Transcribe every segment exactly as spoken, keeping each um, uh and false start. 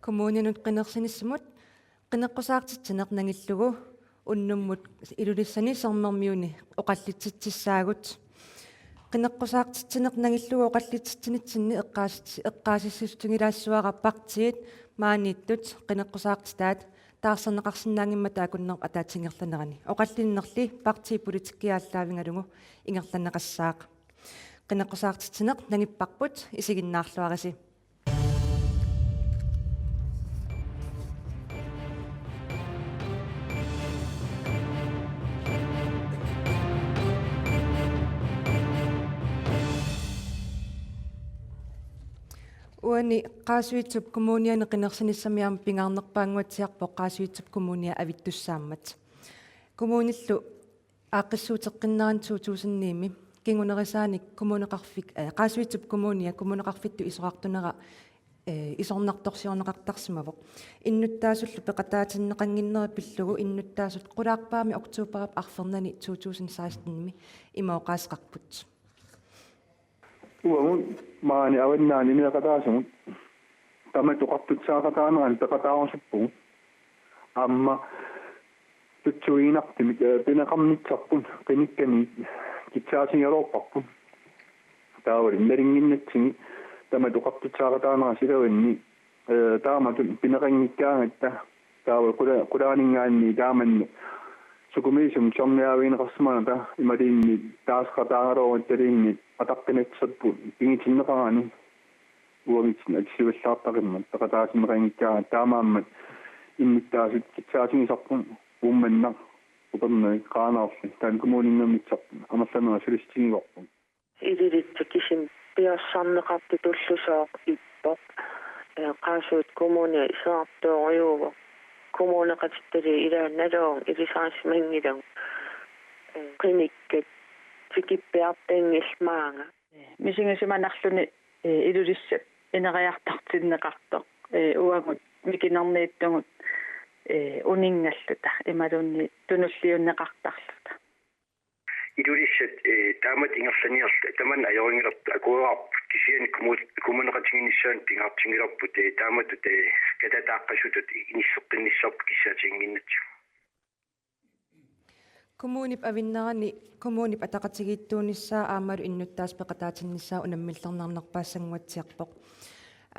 Kommuninut qinersinissamut qineqqusaartitsineq nangillugu unnummut Ilulissani Sermermiuni oqallitsitsissaagut. Qineqqusaartitsineq nangillugu oqallitsitsinitsinni eqqaas-, eqqaasitsissutigilaassuara partiit maaniittut qineqqusaartitaat taarserneqarsinnaanngimmata akunnerup ataatsip ingerlanerani. Oqallinnerli partiip politikkia aallaavigalugu ingerlanneqassaaq. Qineqqusaartitsineq nangipparput, isiginnaarluarisi. Uani Qaasuitsup Kommuniani qinersinissami aamma pingaarnerpaannguatsiarpoq Qaasuitsup Kommunia avittussaammat. Kommunillu aaqqissuuteqqinnerani to tusind ni-mi kingunerisaanik kommuneqarfik-, eh, Qaasuitsup Kommunia kommuneqarfittut isorartunera, eh, isornartorsiorneqartarsimavoq. Innuttaasullu peqataatinneqannginnerat pillugu innuttaasut qulaarpaami oktobarip arfernanni to tusind seksten-imi ima oqaaseqarput. Uagut maani Avannaani ineeqataasunut tamat oqartussaaqataanerannut peqataarusuppugut. Aamma tutsuiginartumik, eh, pineqarnissarput qinikkanik kitsaatigigaluarparput. Taavalu nalunnginnatsigit tamat oqartussaaqataanerat silavanni, eh, taamatut pineqanngikkaangatta. Taava qula-, qulaaninngaanniit taamannak sukumiisumik sorniaavigineqarsimanata imaluunniit taaseqataagaluaratta imaluunniit ataqqinassapput pigitinneqarani uagut atissivallaartaqimmat peqataatinneqanngikkaangatta, taamaammat innuttaasut kitsaatigisarput Uummannaq, Upernavik, Qaanaarli, taanna kommuninnguamik amerlanerit sulissutigigukku. Ilulissat kisimi piorsarneqartutullusooq ippoq. Eh, Qaasuitsup Kommunia isorartuujuuvoq. Kommuneqatittalu ilaannaluunniit ilisarisimanngillat. Eh, qinikkat tikippiartanngillat maanga. Misigisimanarluni, eh, Ilulissat ineriartortinneqartoq. Eh, uagut mikinerniittugut, eh, uninngalluta imaluunniit tunulliunneqartarluta. Ilulissat, eh, taamatut ingerlaniarluta tamanna ajorinngilarput akueriarput, kisianni kommu-, kommuneqatigiinnissaanut pingaartinngilarput, eh, taamatut, eh, katataaqqasutut inisseqqinnissarput kissaatiginnginnatsigu. Kommunip avinnerani kommunip ataqatigiittuunissaa aammalu innuttaasut peqataatinnissaa unammillernarnerpaassanguatsiarpoq.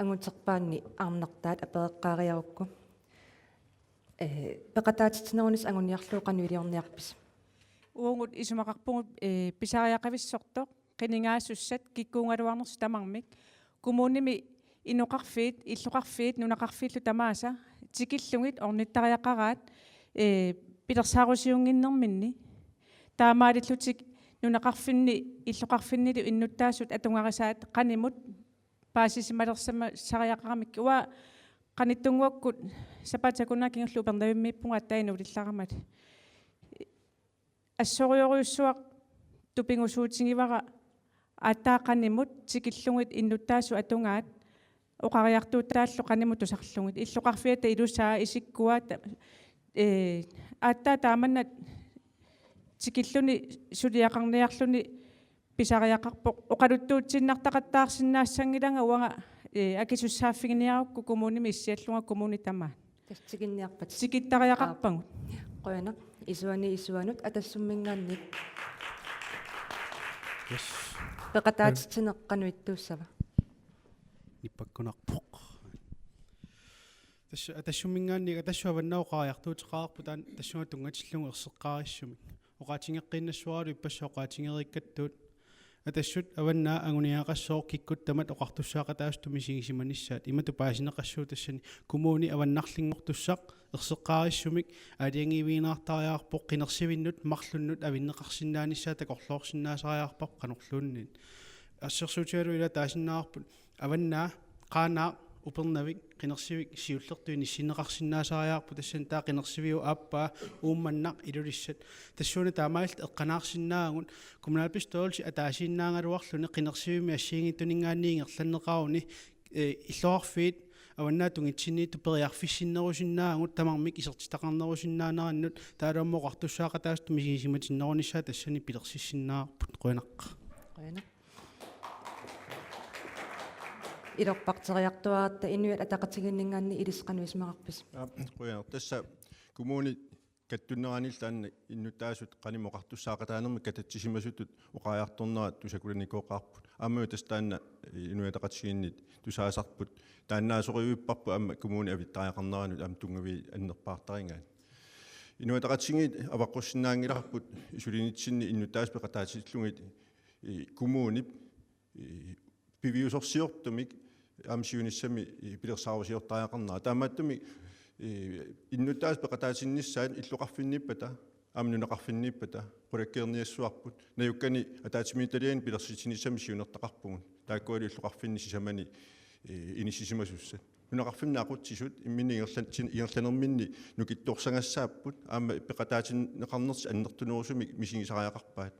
Anguterpaanni arnartaat apereqqaariarukku. Eh, peqataatitsinerunissaq anguniarlugu qanoq iliorniarpisi? Uagut isumaqarpugut, eh, pisariaqavissortoq, qinigaasussat, kikkuugaluarnersut tamarmik, kommunimi inoqarfiit, illoqarfiit, nunaqarfiillu tamaasa tikillugit ornittariaqaraat, eh, pilersaarusiunnginnerminni. Taamaalillutik nunaqarfinni, illoqarfinnilu innuttaasut atugarisaat qanimut paasisimalersimasariaqaramikkit. Uanga qanittunnguakkut sapaatip akunnera kingulleq Upernavimmiippunga aatsaat inuulillaramali. Assorujorujussuaq tupigusuutigivara aatsaat qanimut tikillugit innuttaasut atugaat oqariartuutaallu qanimut tusarlugit. Illoqarfiata ilusaa isikkua ta-, eh, aatsaat taamanna tikilluni suliaqarniarluni pisariaqarpoq. Oqaluttuutsiinnartaqattaarsinnaassanngilara uanga, eh, akisussaaffiginiarukku kommunimi issiallunga kommunit tamaat. Tassa tikinniarpat. Tikittariaqarpagut. Aap. Qujanaq. Isuani isuanut Atassumminngaanniit. Yes. Peqataatitsineq qanoq ittuussava? Nippakkunarpoq. Tassa Atassumminngaanniit Atassut Avannaa oqariartuuteqarpoq taanna tassunga tunngatillugu erseqqaarissumik. Oqaatigeqqiinnassuaralu ippassaq oqaatigereerakku. Atassut Avannaa anguniagaqassaaq kikkut tamat oqartussaaqataasutut misigisimanissaat. Imatut paasineqassaaq tassani kommuni avannarlinngortussaq erseqqaarissumik aalajangiivigineqartariaqarpoq qinersivinnut marlunnut avinneqarsinnaanissaa takorloorsinnaasariaqarparput qanorluunniit. Assersuutigalugu ila taasinnaavarput Avannaa, Qaanaaq, Upernavik, qinersivik siullertut inissinneqarsinnaasariaqarput tassani taava qinersiviup aappaa Uummannaq Ilulissat. Tassuuna taamaalilluta eqqanaarsinnaavugut kommunalbestyrelse ataasiinnaagaluarluni qinersivimmi assigiinngitsuninngaanniit ingerlanneqaruni, eh, illoqarfiit Avannaata tungitsinniittut periarfissinnerusinnaavugut tamarmik isertitaqarnerusinnaanerannut taavalu aamma oqartussaaqataasutut misigisimatinnerunissaa tassani pilersissinnaavarput. Qujanaq. Qujanaq. Ilorparteriartuaratta Inuit Ataqatigiinninngaanniit ilissi qanoq isumaqarpisi? Aa, qujanaq. Tassa kommuni kattunneranillu taanna innuttaasut qanimut oqartussaaqqataanermik katatsisimasutut oqariartornerat tusakulanikuugaluarpoq. Aamma tassa taanna Inuit Ataqatigiinniit tusaasarput. Taannaasorivipparput aamma kommuni avittariaqarneranut aamma tunngavik annerpaartarigaat. Inuit Ataqatigiit avaqqussinnaanngilarput sulinitsinni innuttaasut peqataatillugit, i, kommunip, i, piviusorsiortumik aamma siunissami, i, pilersaarusiortariaqarnera. Taamaattumik, i, innuttaasut peqataatinnissaat illoqarfinniippata aamma nunaqarfinniippata qulakkeerniassavarput. Najukkani ataatsimiititaliani pilersitsinissami siunertaqarpugut. Taakkualu illoqarfinni sisamani, i, inissisimasussat. Nunaqarfinni aqutsisut imminni ingerlan-, tin-, ingerlanerminni nukittorsagassaapput, aamma peqataatinneqarnertik annertunerusumik misigisariaqarpaat.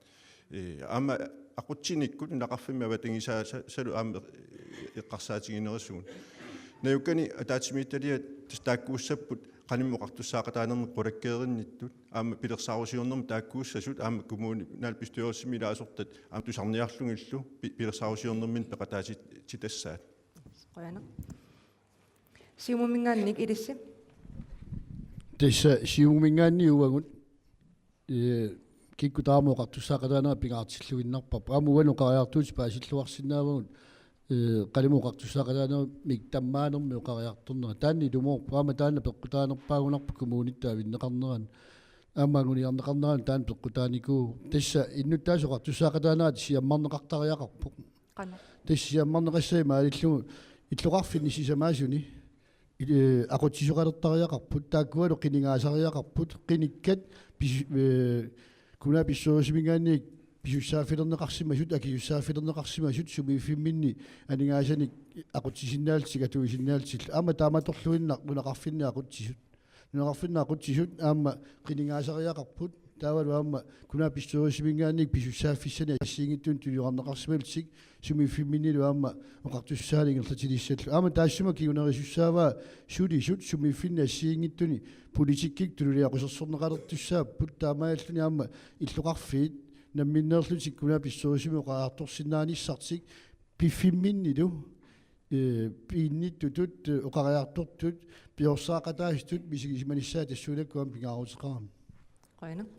Ee, aamma aqutsinikkut nunaqarfimmi avatangiisaasa-, salu aamma, ee, eqqarsaatiginerisigut. Najukkani ataatsimiititaliat tassa taakkuussapput qanimut oqartussaaqataanermik qulakkeerinnittut, aamma pilersaarusiornermut taakkuussasut, aamma kommunalbestyrelsimi ilaasortat, aamma tusarniarlugillu pi-, pilersaarusiornerminni peqataatitassaat. Qujanaq. Siumuminngaanniit ilissi. Tassa Siumuminngaanniit uagut, ee, kikkut tamarmik oqartussaaqataanerat pingaartilluinnarparput. Aamma uani oqariartuutit paasilluarsinnaavagut, ee, qanimut oqartussaaqataanermik tammaanermik oqariartornerat. Taanna ilumoorpoq. Aamma taanna peqqutaanerpaagunarpoq kommunitta avinneqarnerani. Aamma anguniarneqarnerani taanna peqqutaanikuuvoq. Tassa innuttaasut oqartussaaqataanerat siammarneqartariaqarpoq. Qanoq? Tassa siammarneqassaaq maalillugu illoqarfinni sisamaasuni, il-, ee, aqutsisoqalertariaqarput, taakkualu qinigaasariaqarput, qinikkat pis-, ee, kommunalbestyrelsiminngaanniit pisussaaffilerneqarsimasut, akisussaaffilerneqarsimasut, sumiiffimminni aningaasanik aqutsisinnaallutik, atuisinnaallutillu. Aamma taamatorluinnaq nunaqarfinni aqutsisut. Nunaqarfinni aqutsisut aamma qinigaasariaqarput, taavalu aamma kommunalbestyrelsiminngaanniit pisussaaffissanik assigiinngitsunik tunineqarsimallutik, sumiiffimminnilu aamma oqartussaanik ingerlatilissallugu. Aamma taassuma kingunerisussaavaa sulisut sumiiffinni assigiinngitsuni politikkikkut tunuliaqusersorneqalertussaapput, taamaalilluni aamma illoqarfiit namminneerlutik kommunalbestyrelsimi oqariartorsinnaanissartik piffimminnilu, ee, piinnittutut, ee, oqariartortut, piorsaaqataasutut misigisimanissaat tassuunakkut aamma pingaaruteqarami. Qujanaq.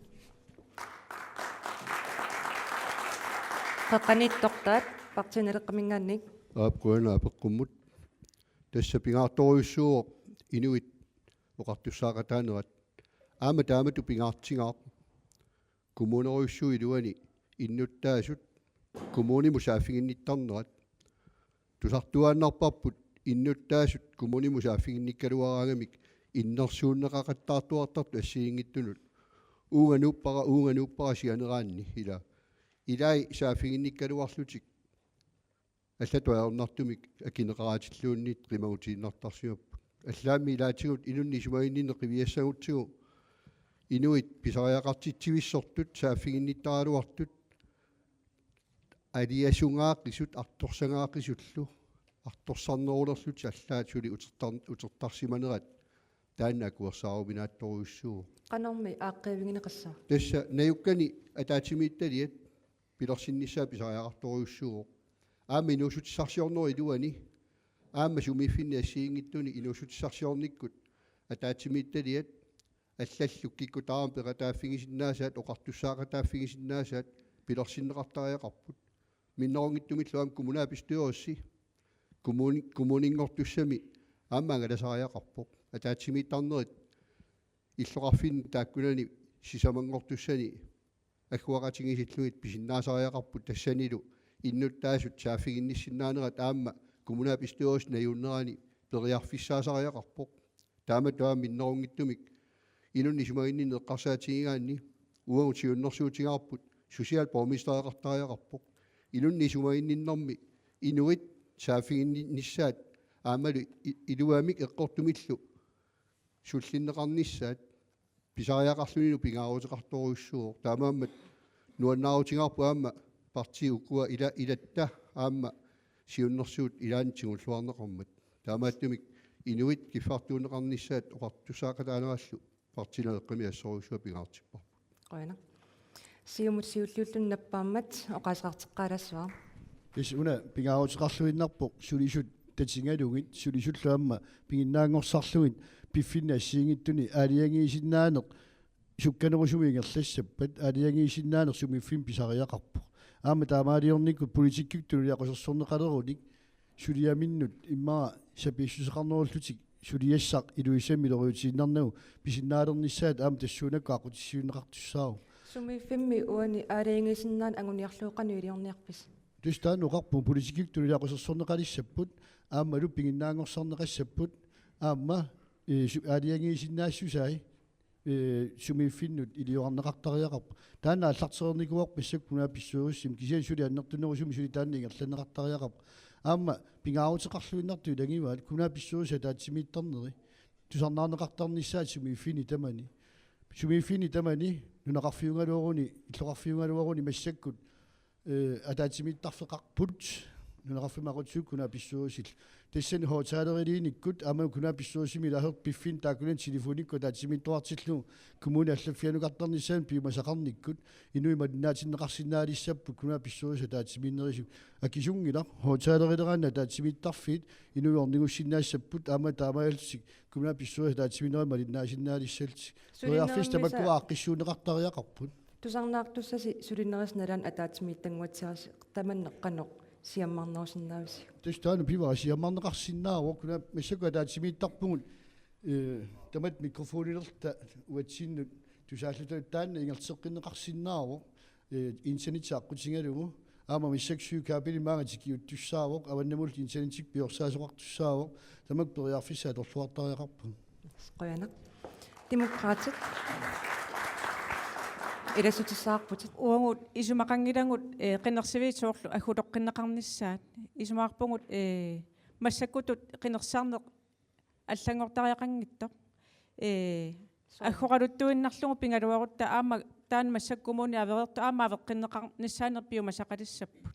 Qeqqaniittortaat, Partii Naleqqaminngaanniit. Aap, qujanaq apeqqummut. Tassa pingaartorujussuuvoq inuit oqartussaaqataanerat. Aamma taamatut pingaartigaaq kommunerujussuup iluani innuttaasut kommunimut saaffiginnittarnerat. Tusartuaannarparput innuttaasut kommunimut saaffiginnikkaluaraangamik innersuunneqaqattaartuartartut assigiinngitsunut. Uunga nuuppara, uunga nuuppara sianeraanni ila. Ilai saaffiginnikkaluarlutik allatut ajornartumik akineqaraatilluunniit qimagutiinnartarsimapput. Allaammi ilaatigut inunnik isumaginninneq qiviassagutsigu inuit pisariaqartitsivissortut saaffiginnittaraluartut aliasugaaqisut artorsagaaqisullu artorsarnerulerlutik allaat suli utertar-, utertarsimanerat taanna akuersaaruminaattorujussuuvoq. Qanormi aaqqiivigineqassaaq? Tassa najukkani ataatsimiititaliat pilersinnissaat pisariaqartorujussuuvoq. Aamma inuussutissarsiornerup iluani, aamma sumiiffinni assigiinngitsuni inuussutissarsiornikkut ataatsimiititaliat allallu kikkut tamarmik peqataaffigisinnaasaat, oqartussaaqataaffigisinnaasaat pilersinneqartariaqarput. Minnerunngitsumillu aamma kommunalbestyrelsi, kommuni-, kommuninngortussami aamma angalasariaqarpoq. Ataatsimiittarnerit illoqarfinni taakkunani sisamanngortussani agguaqatigiisillugit pisinnaasariaqarput, tassanilu innuttaasut saaffiginnissinnaanerat aamma kommunalbestyrelsip najuunnerani periarfissaasariaqarpoq. Taamatut aamma minnerunngitsumik inunnik isumaginninneq eqqarsaatigigaanni uagut siunnersuutigaarput, social borgmestereqartariaqarpoq. Inunnik isumaginninnermi inuit saaffiginnissaat aammalu i-, iluamik eqqortumillu sullinneqarnissaat pisariaqarlunilu pingaaruteqartorujussuuvoq. Taamaammat nuannaarutigaarput aamma partiit ukua ila-, ilatta aamma siunnersuut ilaanni tigulluarneqarmat. Taamaattumik inuit kiffartuunneqarnissaat oqartussaaqataanerallu Partii Naleqqami assorujussuaq pingaartipparput. Qujanaq. Siumut siulliulluni nappaammat oqaaseqarteqqaalaassuara. Tassa una pingaaruteqarluinnarpoq sulisut tatigalugit sulisullu aamma piginnaanngorsarlugit piffinni assigiinngitsuni aalajangiisinnaaneq sukkanerusumik ingerlassappat aalajangiisinnaaneq sumiiffinni pisariaqarpoq. Aamma taamaaliornikkut politikkikkut tunuliaqutsersorneqalerunik suliaminnut immaqa sapiissuseqarnerullutik suliassaq Ilulissani miloriutiinnarnagu pisinnaalernissaat aamma tassuunakkut aqqutissiuunneqartussaavoq. Sumiiffimmi uani aalajangiisinnaaneq anguniarlugu qanoq iliorniarpisi? Tassa taanna oqarpunga politikkikkut tunuliaqutsersorneqalissapput aammalu piginnaanngorsarneqassapput aamma, ee, su-, aalajangiisinnaassusai, ee, sumiiffinnut iliorarneqartariaqarpoq. Taanna aallartereernikuuarput massakkut kommunalbestyrelsimi kisianni suli annertunerusumik suli taanna ingerlanneqartariaqarpoq. Aamma pingaaruteqarluinnartut ilagivaat kommunalbestyrelsip ataatsimiittarneri tusarnaarneqartarnissaat sumiiffinni tamani. Sumiiffinni tamani nunaqarfiugaluaruni, illoqarfiugaluaruni massakkut, ee, ataatsimiittarfeqarput nunaqarfimmi aqutsisut kommunalbestyrelsillu. Tassani højttaleriliinikkut aamma kommunalbestyrelsimi ilaasortat piffinni taakkunani telefonikkut ataatsimiittoqartillugu kommuni allaffianukartarnissaanut piumasaqarnikkut inuit malinnaatinneqarsinnaalissapput kommunalbestyrelsip ataatsimiinnerisigut. Akisunngilaq højttalerleraanni ataatsimiittarfiit inuit ornigussinnaassapput aamma taamaallutik kommunalbestyrelsip ataatsimiinnerit malinnaasinnaalissallutik. Periarfissat tamakku aaqqissuunneqartariaqarput. Tusarnaartussasi sulinerisa nalaani ataatsimiittanguatsiarisi tamanna qanoq siammarnerusinnaavisiuk? Tassa taanna pivara siammarneqarsinnaavoq, kuna massakkut ataatsimiittarpugut, ee, tamatta mikrofonilerluta uatsinnut tusaalluta taanna ingerlateqqinneqarsinnaavoq, ee, internetti aqqutigalugu, aamma massakkut syv kabelit maanga tikiuttussaavoq, avannamullu internettikkut piorsaasoqartussaavoq, tamakku periarfissat atorluartariaqarput. Qujanaq. Demokraatit. Ilassutissavarputit. Uagut isumaqanngilagut, ee, qinersiviit soorlu aggutoqqinneqarnissaat. Isumaqarpugut, ee, massakkutut qinersisarneq allanngortariaqanngitsoq. Ee, agguqaluttuinnarlugu pigaluarutta aamma taanna massakkut kommuni avereersoq aamma aveqqinneqarnissaanik piumasaqalissapput.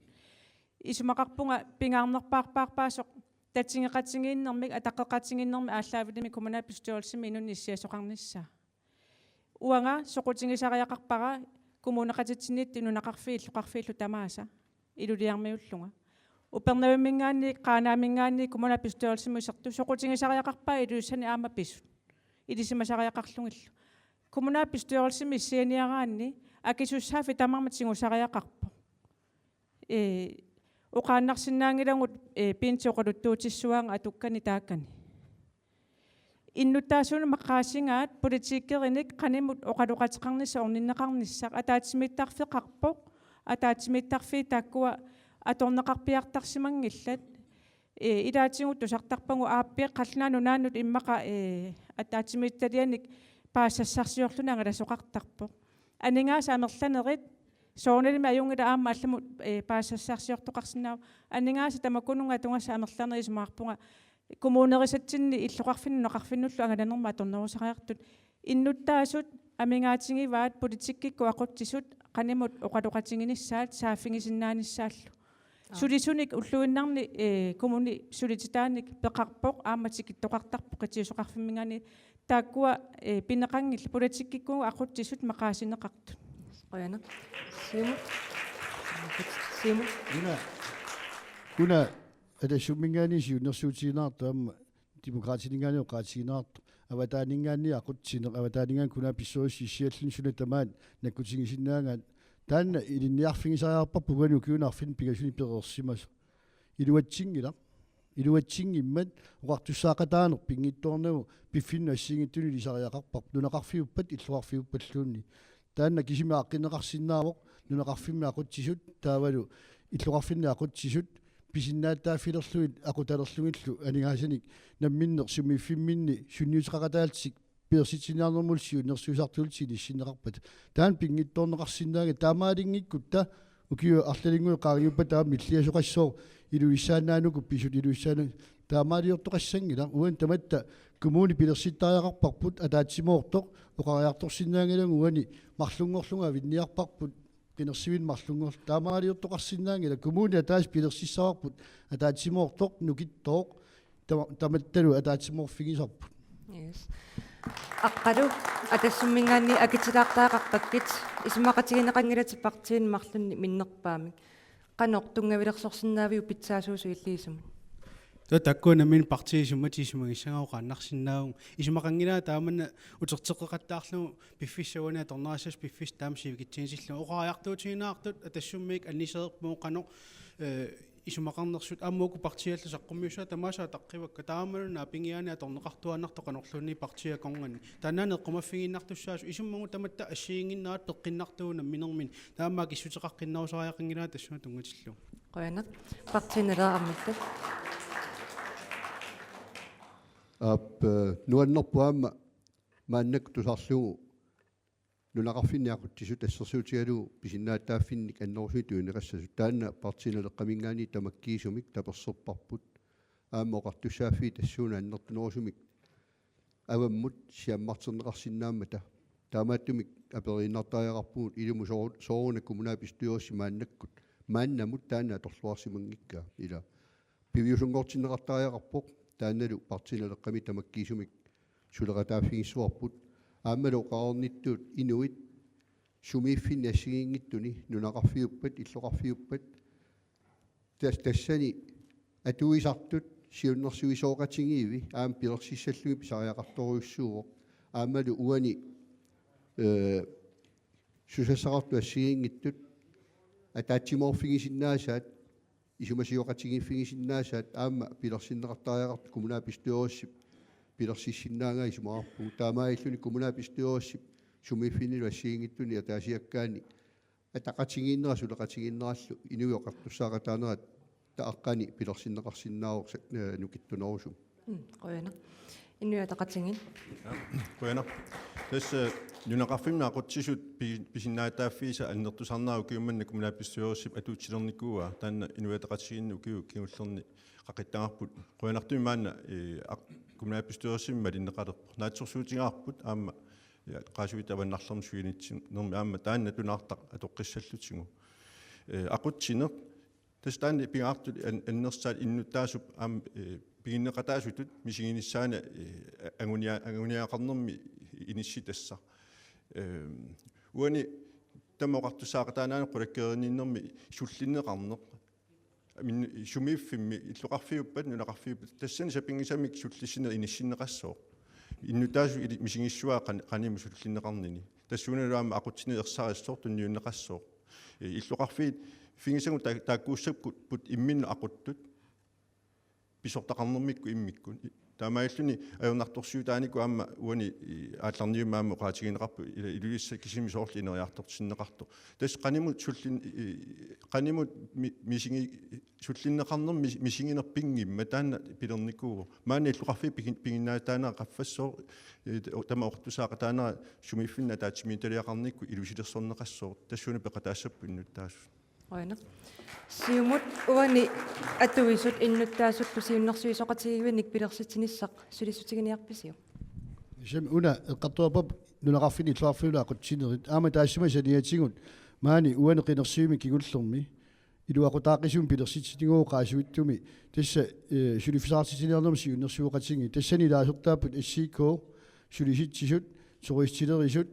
Isumaqarpunga pingaarnerpaarpaarpaasoq tatigeqatigiinnermik, ataqqeqatigiinnermik aallaavilimmi kommunalbestyrelsimi inunnut issiasoqarnissaa. Uanga soqutigisariaqarpara kommuneqatitsinniittut nunaqarfiit illoqarfiillu tamaasa iluliarmiullunga. Upernavimminngaanniit Qaanaaminngaanniit kommunalbestyrelsimi isertut soqutigisariaqarpaat Ilulissani aamma pisut. Ilisimasariaqarlugillu. Kommunalbestyrelsimi issianiaraanni akisussaaffik tamarmik tigusariaqarpoq. Ee, oqaannarsinnaanngilagut, ee, pinsuuqaluttuutissuaanga atukkani taakkani. Innuttaasunik maqaasigaat politikkerinik qanimut oqaloqateqarnissaq orninneqarnissaq ataatsimiittarfeqarpoq, ataatsimiittarfiit taakkua atorneqarpiartarsimanngillat. Ee, ilaatigut tusartarpagut aappi Qallunaat Nunaannut immaqa, ee, ataatsimiititalianik paasissassarsiorluni angalasoqartarpoq. Aningaasat amerlanerit soorunalimi ajunngilaq aamma allamut, ee, paasissassarsiortoqarsinnaavoq. Aningaasat tamakkununnga atugassat amerlanerit isumaqarpunga kommunerisatsinni illoqarfinni nunaqarfinnullu angalanermut atornerusariartut. Innuttaasut amigaatigivai politikkikkut aqutsisut qanimut oqaloqatiginissaat saaffigisinnaanissaallu. Aap. Sulisunik ulluinnarni, ee, kommuni sulititaanik peqarpoq aamma tikittoqartarpoq qitiusoqarfimminngaanniit taakkua, ee, pineqanngillat politikkikkut aqutsisut maqaasineqartut. Qujanaq. Siumut. Siumut. Una, una Atassumminngaanniit siunnersuutigineqartoq aamma Demokraatininngaanniit oqaatigineqartoq. Avataaninngaanniit aqutsineq, avataaninngaanniit kommunalbestyrelsip issialluni suna tamaat nakkutigisinnaagaat. Taanna ilinniarfigisariaqarparput uani ukiuni arfineq-pingasuni pereersimasoq. Iluatsinngilaq. Iluatsinngimmat oqartussaaqataaneq pinngitsoornagu piffinnut assigiinngitsunut ilisariaqarparput. Nunaqarfiuppat, illoqarfiuppalluunniit. Taanna kisimi aaqqinneqarsinnaavoq nunaqarfimmi aqutsisut taavalu illoqarfinni aqutsisut pisinnaatitaaffilerlugit aqutalerlugillu aningaasanik namminneq sumiiffimminni sunniuteqaqataallutik pilersitsiniarnermullu siunnersuisartullutik inissinneqarpata. Taanna pinngitsoorneqarsinnaanngilaq taamaalingikkuttaaq ukiut arlalinnguit qaangiuppata aamma milliasoqassooq Ilulissaannaanuku pisut Ilulissaannaat taamaaliortoqassanngilaq uani tamatta kommuni pilersittariaqarparput ataatsimoortoq oqariartorsinnaanngilagut uani marlunngorlunga avinniarparput qinersivimmut marlunngorlunga taamaaliortoqarsinnaanngilaq kommuni ataaseq pilersissavarput ataatsimoortoq nukittooq tama-, tamattalu ataatsimoorfigisarput. Yes. Aqqalu Atassumminngaanniit akitilaartariaqarpakkit isumaqatigineqanngilatit partiinit marlunnik minnerpaamik. Qanoq tunngavilersorsinnaaviuk pitsaasuusut illit isumut? Taava taakkuuna min partiit isummat isumagissagaat oqaannarsinnaavunga. Isumaqanngilaa taamanna uterteqqeqattaarlugu piffissap uani atornerussasoq piffissaq taama sivikitsinnisillugu oqariartuutigineqartut atassummik anniseerpugut qanoq, eh, isumaqarnersut aamma uku partiiallu saqqummiussaat tamaasa ataqqivakka taamalu naapingiaani atorneqartuaannartoq qanorluunniit partiit akornanni. Taannaana eqqumaffigiinnartussaasoq isummagut tamatta assigiinnginnerat peqqinnartuuvoq namminermini. Taamaammat akissuteqaqqinnerusariaqanngilaa tassunga tunngatillugu. Qujanaq. Partii Naleraq. Aap, eh, nuannerpoq aamma maannakkut tusarlugu nunaqarfinni aqutsisut assersuutigalugu pisinnaatitaaffinnik annerusumik tunineqassasut. Taanna Partii Naleqqaminngaanniit tamakkiisumik taperserparput. Aamma oqartussaaffiit tassuuna annertunerusumik avammut siammarterneqarsinnaammata. Taamaattumik aperiinnartariaqarpugut ilumut soo-, sooruna kommunalbestyrelsi maannakkut maannamut taanna atorluarsimanngikkaa, ila piviusunngortinneqartariaqarpoq. Taannalu Partii Naleqqami tamakkiisumik suleqataaffigissavarput. Aammalu oqareernittut inuit sumiiffinni assigiinngitsuni nunaqarfiuppat, illoqarfiuppat, tas-, tassani atuisartut siunnersuisoqatigiivi aamma pilersissallugit pisariaqartorujussuuvoq. Aammalu uani, eh, susassaqartut assigiinngitsut ataatsimoorfigisinnaasaat, isumasioqatigiiffigisinnaasaat aamma pilersinneqartariaqartut kommunalbestyrelsip pilersissinnaagaat isumaqarpugut. Taamaalilluni kommunalbestyrelsip sumiiffinnilu assigiinngitsuni ataasiakkaani ataqatigiinnera suleqatigiinnerallu inuit oqartussaaqataanerat taaqqani pilersinneqarsinnaavoq sa-, eh, nukittunerusumik. Mm, qujanaq. Inuit Ataqatigiit. Ja, qujanaq. Tassa, eh, nunaqarfimmi aqutsisut pi-, pisinnaatitaaffiisa annertusarnerat ukiummanna kommunalbestyrelsip atuutsilernikuuaa, taanna Inuit Ataqatigiinni ukiut kingullerni qaqittagarput. Qujanartumik maanna, eh, aq-, kommunalbestyrelsimi malinneqalerpoq. Naatsorsuutigaarput aamma, ja, Qaasuitsup avannarlermi suinitsinermi aamma taanna tunaartaq atoqqissallutigu. Eh, aqutsineq, tassa taanna pingaartut an-, annersaat innuttaasup aamma, eh, piginneqataasutut misiginissaanut, eh, angunia-, anguniagaqarnermi inissitassaq. Eh, uani taama oqartussaaqataanani qulakkeerinninnermi sullinneqarneq. Min-, sumiiffimmi illoqarfiuppat, nunaqarfiuppat, tassani sapinngisamik sullissineq inissinneqassooq. Innuttaasut ili-, misigissavaat qan-, qanimut sullinneqarnini. Tassuunalu aamma aqutsineq ersarissoq tunniunneqassooq. Eh, illoqarfiit, piffissap ta-, taakkuussapput imminnut aquttut pisortaqarnermikkut immikkut. Taamaalilluni ajornartorsiutaanikut aamma uani, i, aallarniummat aamma oqaatigineqarpoq ila Ilulissat kisimi soorlu ineriartortinneqartoq. Tassa qanimut sullin-, i, qanimut mi-, misigi-, sullinneqarnermi mis-, misiginerpinngimmat taanna pilernikuuvoq. Maanna illoqarfiit pigin-, piginnaatitaanera qaffassooq, i, taama oqartussaaqataanera sumiiffinni ataatsimiititaliaqarnikkut ilusilersorneqassooq. Tassuuna peqataassapput innuttaasut. Qujanaq. Siumut uani atuisut innuttaasullu siunnersuisoqatigiivinnik pilersitsinissaq sulissutiginiarpisiuk? Tassami una eqqartorparput nunaqarfinni illoqarfinni aqutsinerit. Aamma taassuma saniatigut maani uani qinersivimmi kingullermi iluaqutaaqisumik pilersitsiniarlugu Qaasuitsumi tassa, eh, suliffeqartitsiniarnermi siunnersuisoqatigiit. Tassani ilaasortaapput S I K, sulisitsisut, turistillerisut,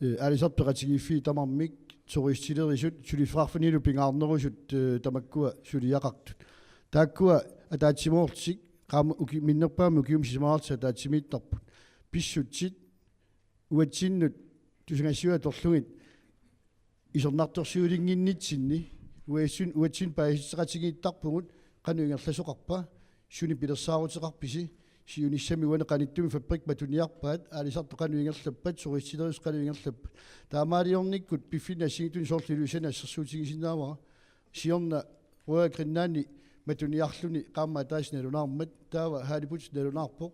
eh, aalisartut peqatigiiffiit tamarmik, turistillerisut, suliffeqarfinnilu pingaarnerusut, eh, tamakkua suliaqartut. Taakkua ataatsimoorlutik, qaammat uki-, minnerpaamik ukiumut sisamaraarlutik ataatsimiittarput. Pissutsit, uatsinnut, tusagassiuut atorlugit, isornartorsiulinnginnitsinni, uatsinnut, uatsinnut paasissuteqatigiittarpugut, qanoq ingerlasoqarpa, sunik pilersaaruteqarpisi, siunissami uani qanittumi fabrikkit matuniarpaat, aalisartut qanoq ingerlappat, turistillerisut qanoq ingerlappat. Taamaaliornikkut piffinni assigiinngitsuni soorlu Ilulissani assersuutigisinnaavara. Siorna Royal Greenlandi matuniarluni qaammat ataaseq nalunaarmat, taava Halibut nalunaarpoq,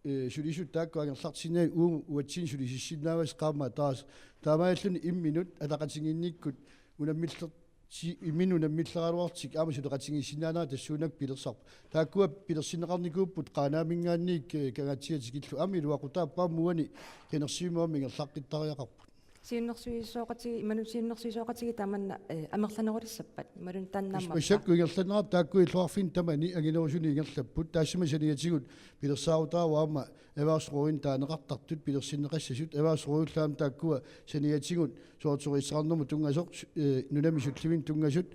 eh, sulisut taakku angerlartinnagit uagut uatsinnut sulisissinnaavasi qaammat ataaseq. Taamaalilluni imminut ataqatigiinnikkut unammiller-, si-, imminut unammilleraluarlutik aamma suleqatigiissinnaanera tassuunakkut pilersarpoq. Taakkua pilersinneqarnikuupput Qaanaaminngaanniit, eh, Kangaatsiaq tikillugu aamma iluaqutaappoq aamma uani qinersivimmi aamma ingerlaqqittariaqarput. Siunnersuisoqatigiit, imaluunniit siunnersuisoqatigiit tamanna, eh, amerlanerulissappat, imaluunniit taanna aamma. Massakkut ingerlanerat taakku illoqarfinni tamani anginerusuni ingerlapput. Taassuma saniatigut pilersaarutaavoq aamma erhvervsrådini taaneqartartut pilersinneqassasut. Erhvervsrådillu aamma taakkua saniatigut soorlu turisteqarnermut tunngasoq, eh, nunami sullivinni tunngasut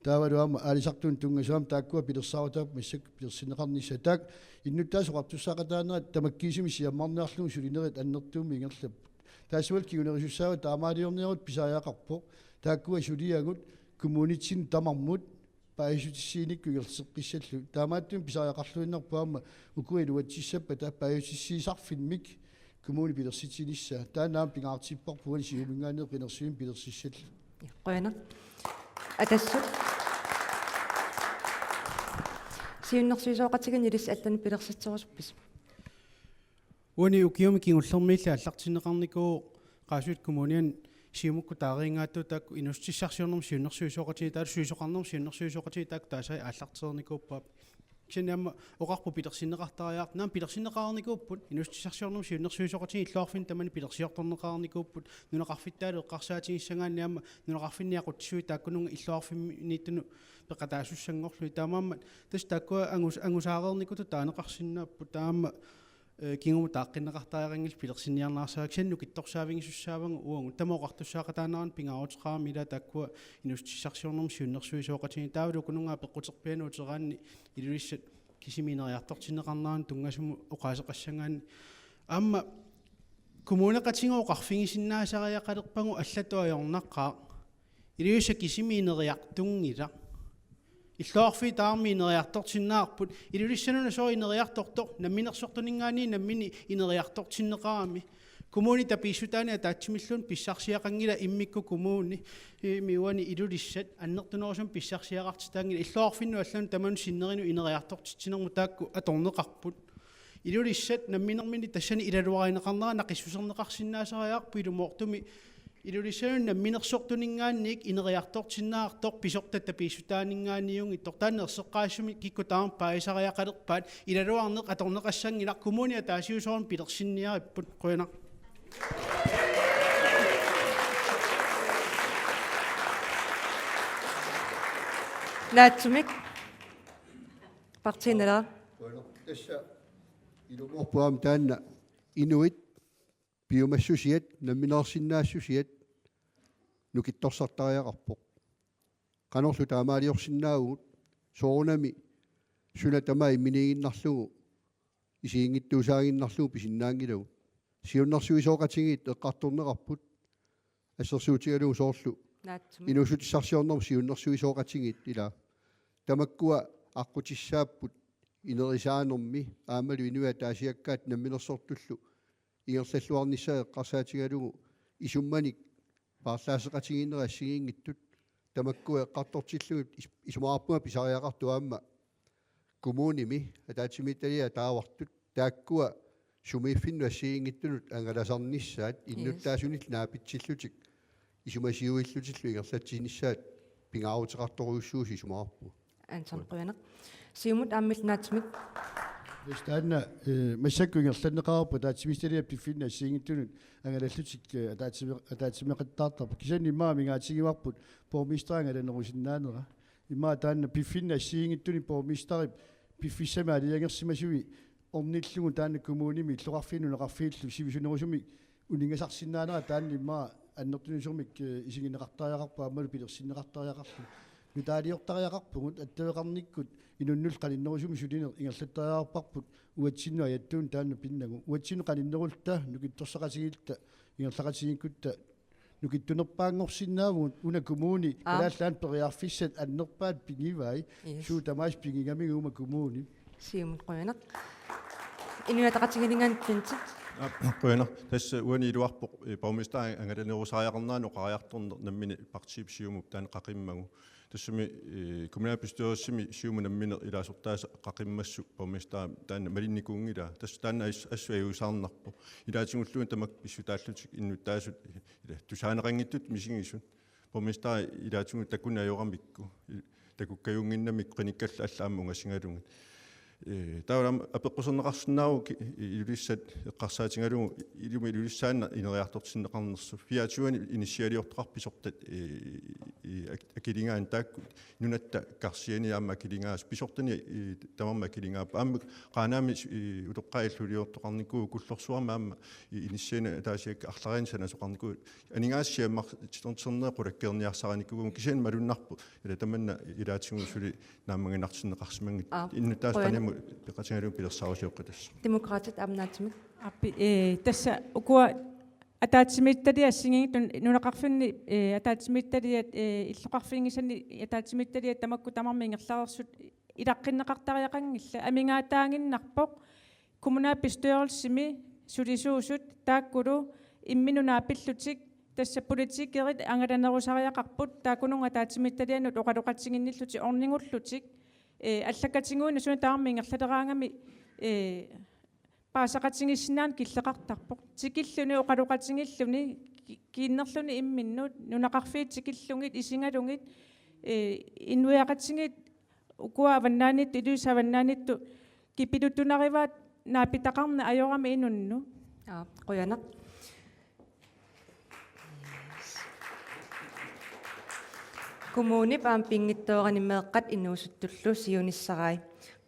Taavalu aamma aalisartunut tunngasoq aamma taakkua pilersaarutaat massakkut pilersinneqarnissaat. Taakku innuttaasut oqartussaaqataanerat tamakkiisumik siammarniarlugu sulinerit annertuumik ingerlapput. Taassuma kingunerisussaavat taamaaliorniarutta pisariaqarpoq. Taakkua suliagut kommunitsinnut tamarmut paasissutissiinikkut ingerlateqqissallugu. Taamaattumik pisariaqarluinnarpoq aamma ukua iluatsissappata paasissutissiisarfimmik kommuni pilersitsinissaa. Taanna aamma pingaartipparput uani Siumuminngaanniit qinersineq pilersissallugu. Qujanaq. Atassut. Siunnersuisoqatigiinni ilissi allanut pilersitserusuppisi? Uani ukiumi kingullermiilli aallartinneqarnikuuvoq Qaasuitsup Kommuniani Siumukkut taariingaattuut taakku inuussutissarsiornermut siunnersuisoqatigiit, taavalu suisoqarnermut siunnersuisoqatigiit taakku taasai aallartereernikuupput. Kisianni aamma oqarput pilersinneqartariaqartut, naamik pilersinneqareernikuupput, inuussutissarsiornermut siunnersuisoqatigiit illoqarfinni tamani pilersiortorneqareernikuupput, nunaqarfittaalu eqqarsaatigissagaanni aamma nunaqarfinni aqutsisui taakkununnga illoqarfimmiittunut peqataasussanngorlugit. Taamaammat tassa taakkua angus-, angusaareernikuupput taaneqarsinnaapput, taamaammat, eh, kingumut taaqqinneqartariaqanngilaq pilersinniarniarsariaqarpoq, kisianni nukittorsaavigisussaavagut uagut. Tamanna oqartussaaqataanerannut pingaaruteqarami, ila taakkua inuussutissarsiornermut siunnersuisoqatigiit, taavalu ukununnga peqquterpianut uteraanni Ilulissat kisimi ineriartortinneqarnerannut tunngasumut oqaaseqassagaanni. Aamma kommuneqatigut oqarfigisinnaasariaqalerpagut allatut ajornaqaaq. Ilulissat kisimi ineriartunngilaq. Illoqarfiit tamarmik ineriartortinneqarput. Ilulissanuna sooq ineriartortoq? Namminersortuninngaanniit nammineq ineriartortinneqarami. Kommuni tapiissutaaneq ataatsimiilluunniit pissarsiaqanngilaq, immikkut kommuni, eh, mi uani Ilulissat annertunerusumik pissarsiaqartitaanngilaq. Illoqarfinnut allanut tamanut sinnerinut ineriartortitsinermut taakku atorneqarput. Ilulissat namminerminni tassani ilaluarineqarnera naqissuserneqarsinnaasariaqarpoq, ilumoortumik Ilulissanut namminersortuninngaanniit ineriartortinneqartoq pisortat tapiissutaanninngaanniunngitsoq. Taanna erseqqissumik kikkut tamarmik paasisariaqalerpaat, ilaluarneq atorneqassanngilaq, kommuni ataasiusoornut pilersinniaripput. Qujanaq. Naatsumik. Partii Naleraq. Qujanaq. Tassa ilumoorpoq aamma taanna inuit piumassusiat, nammineersinnaassusiat nukittorsartariaqarpoq. Qanorlu taamaaliorsinnaavugut, soorunami suna tamaat imminiiginnarlugu, isiginngitsuusaaginnarlugu pisinnaanngilagut. Siunnersuisoqatigiit eqqartorneqarput, assersuutigalugu soorlu Naatsumik. Inuussutissarsiornermut siunnersuisoqatigiit, ila tamakkua aqqutissaapput inerisaanermi aammalu inuit ataasiakkaat namminersortullu ingerlalluarnissaat eqqarsaatigalugu isummanik paarlaasseqatigiinnerit assigiinngitsut tamakkua eqqartortillugit is-, isumaqarpunga pisariaqartoq aamma kommunimi ataatsimiititaliap ataavartut taakkua sumiiffinnut assigiinngitsunut angalasarnissaat. Yes. Innuttaasunillu naapitsillutik isumasiuillutillu ingerlatsinissaat pingaaruteqartorujussuusoq isumaqarpunga. Anton, qujanaq. Siumut aamma illit Naatsumik. Tassa taanna, eh, massakkut ingerlanneqareerpoq ataatsimiititaliap piffinni assigiinngitsunut angalallutik, eh, ataatsime-, ataatsimeeqattaartarput. Kisianni immaqa amigaatigivarput borgmesteri angalanerusinnaanera. Immaqa taanna piffinni assigiinngitsuni borgmesterip piffissami aalajangersimasui ornillugu taanna kommunimi illoqarfiit nunaqarfiillu sivisunerusumik uninngasarsinnaanera taanna immaqa annertunerusumik, eh, isigineqartariaqarpoq aammalu pilersinneqartariaqarlugu. Nutaaliortariaqarpugut, attaveqarnikkut inunnullu qaninnerusumik sulineq ingerlattariaqarparput uatsinnut ajattuunut taanna pinnagu. Uatsinnut qaninnerulluta nukittorsaqatigiilluta ingerlaqatigiikkutta nukittunerpaanngorsinnaavugut, una kommuni, aap, Kalaallit Nunaanni periarfissat annerpaat pigivai. Yes. Suut tamaasa pigigamikkit uuma kommuni. Siumut qujanaq. Inuit Ataqatigiinninngaanniit Bent. Aap, qujanaq. Tassa uani iluarpoq, eh, borgmesteri angalanerusariaqarnerani oqariartorneq nammineq partiip Siumup taanna qaqimmagu. Tassami, eh, kommunalbestyrelsimi Siumup nammineq ilaasortaasa qaqimmassuk borgmesteri taanna malinnikuunngilaa. Tassa taanna as-, assut ajuusaarnarpoq. Ilaatigulluunniit tamakku pissutaallutik innuttaasut, eh, ila tusaaneqanngitsut misigisut. Borgmesteri ilaatigut takuneq ajoramikku, i-, takukkajunnginnamikku qinikkallu allat aamma ungasigalugit. Eh, taava aamma apeqquserneqarsinnaavoq ki-, Ilulissat eqqarsaatigalugu ilumut Ilulissaannaq ineriartortinneqarnersoq. Fireogtyve inissialiortoqarpoq pisortat, eh, i ak- akiligaanni taakku nunatta karsiani aamma akiligaasut pisortani i tamarmik akiligaappat aamma Qaanaami s- i utoqqaat illuliortoqarnikuupput Kullorsuarmi aamma i- inissianik ataasiakkanik arlariinnik sanasoqarnikuupput aningaasat siammarternerit qulakkeerniarsarinikuugamik kisianni malunnarpoq ila tamanna ilaatigut suli naammaginartinneqarsimanngitsoq. Aap, innuttaasut qujanaq. Qanimut peqatigalugit pilersaarusioqattaarput. Demokraatit aamma naatsumik. Aappi, ee, tassa ukua ataatsimiititaliat assigiinngitsut nunaqarfinni, ee, ataatsimiititaliat, ee, illoqarfinngisanni ataatsimiititaliat tamakku tamarmik ingerlareersut ilaqqinneqartariaqanngillat amigaataaginnarpoq kommunalbestyrelsimi sulisuusut taakkulu imminnut naapillutik tassa politikerit angalanerusariaqarput taakkununnga ataatsimiititaliannut oqaloqatiginnillutik ornigullutik, ee, allakkatigulluunniit suna tamarmi ingerlaleraangami, ee, paasisaqatigiissinnaaneq killeqartarpoq. Tikilluni oqaloqatigiilluni ki- kiinnerluni imminnut nunaqarfiit tikillugit isigalugit, ee, inuiaqatigiit ukua avannaaniittut Ilulissat avannaaniittut kipiluttunarivaat naapitaqarneq ajorami inunnut. Aap, qujanaq. Kommunip aamma pinngitsoorani meeqqat inuusuttullu siunissarai.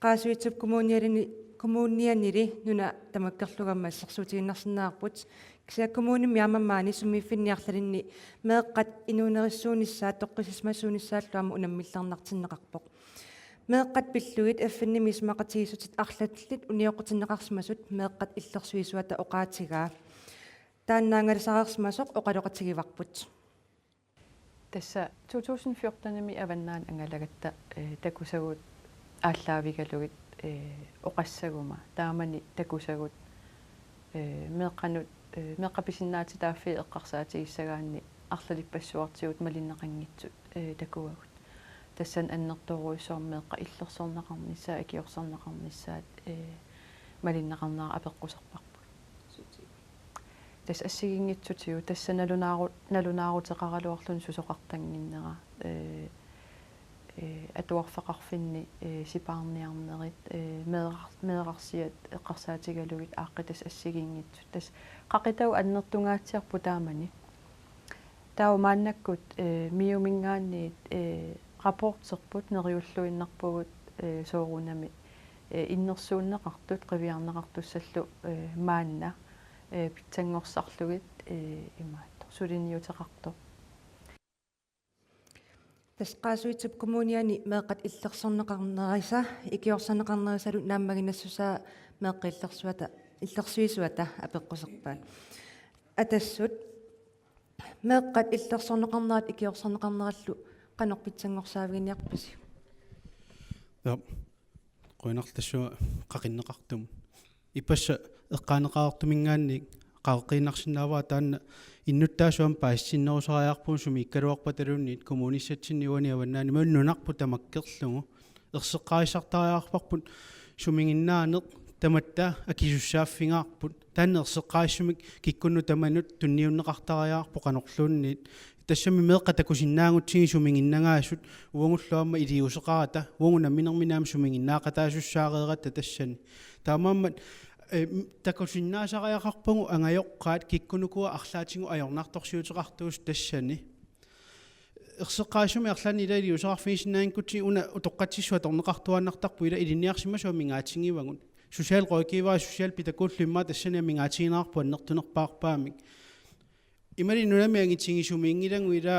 Qaasuitsup Kommuniani- Kommunianili nuna tamakkerlugu aamma assersuutigiinnarsinnaavarput. Kisianni kommunimi aamma maani sumiiffinni arlalinni meeqqat inuunerissuunissaat toqqissisimassuunissaallu aamma unammillernartinneqarpoq. Meeqqat pillugit F N-imi isumaqatigiissutit arlallit unioqqutinneqarsimasut meeqqat illersuisuata oqaatigaa. Taanna angalasareersimasoq oqaloqatigivarput. Tassa to tusind fjortenimi Avannaani angalagatta, eh, takusagut aallaavigalugit, eh, oqassaguma. Taamani takusagut, eh, meeqqanut, eh, meeqqat pisinnaatitaaffii eqqarsaatigissagaanni arlalippassuartigut malinneqanngitsut, eh, takuagut. Tassani annertoorujussuarmik meeqqat illersorneqarnissaat, ikiorserneqarnissaat, eh, malinneqarnera apeqquserparput. Tassa assigiinngitsutigut tassa nalunaaru-, nalunaaruteqaraluarluni susoqartannginnera, ee, ee, atuarfeqarfinni, ee, sipaarniarnerit, ee, meerar-, meerarsiat eqqarsaatigalugit aaqqitassat assigiinngitsut. Tassa qaqitagut annertungaatsiarput taamani. Taava maannakkut, ee, MIO-minngaanniit, ee, rapporterput neriulluinnarpugut, ee, soorunami, ee, innersuunneqartut qiviarneqartussallu, ee, maanna, ee, pitsanngorsarlugit, ee, imaattoq suliniuteqartoq. Tassa Qaasuitsup Kommuniani meeqqat illersorneqarnerisa, ikiorserneqarnerisalu naammaginassusaa meeqqat illersuata, illersuisuata apeqquserpaat. Atassut, meeqqat illersorneqarnerat ikiorserneqarnerallu qanoq pitsanngorsaavigineqarpisi? Ja. Qujanarlu tassunga qaqinneqartumut. Ippassaq eqqaaneqareertuminngaanniit qaqinneqarsinnaavara taanna innuttaasut aamma paasitinnerusariaqarpugut sumiikkaluarpataluunniit kommunissatsinni uani avannaani imaluunniit nunarput tamakkerlugu. Erseqqarissartariaqarparput sumiginnaaneq tamatta akisussaaffigaarput. Taanna erseqqarissumik kikkunnut tamanut tunniunneqartariaqarpoq qanorluunniit. Tassami meeqqat takusinnaagutsigit sumiginnagaasut uagullu aamma iliuuseqarata, uagut namminerminni aamma sumiginnaaqataasussaareeratta tassani. Taamaammat, eh, m-, takusinnaasariaqarpagut angajoqqaat kikkunuku arlaatigut ajornartorsiuteqartuusut tassani. Erseqqarissumik arlaannik ila iliuuseqarfigisinnaanngikkutsigu una utoqqatsissut atorneqartuaannartarpoq ila ilinniarsimasut amigaatigivagut. Socialrådgiverit, socialpædagogillu immaqa tassani amigaatigineqarput annertunerpaarpaamik. Imaluunniit nunami angitigisumiinngilagut ila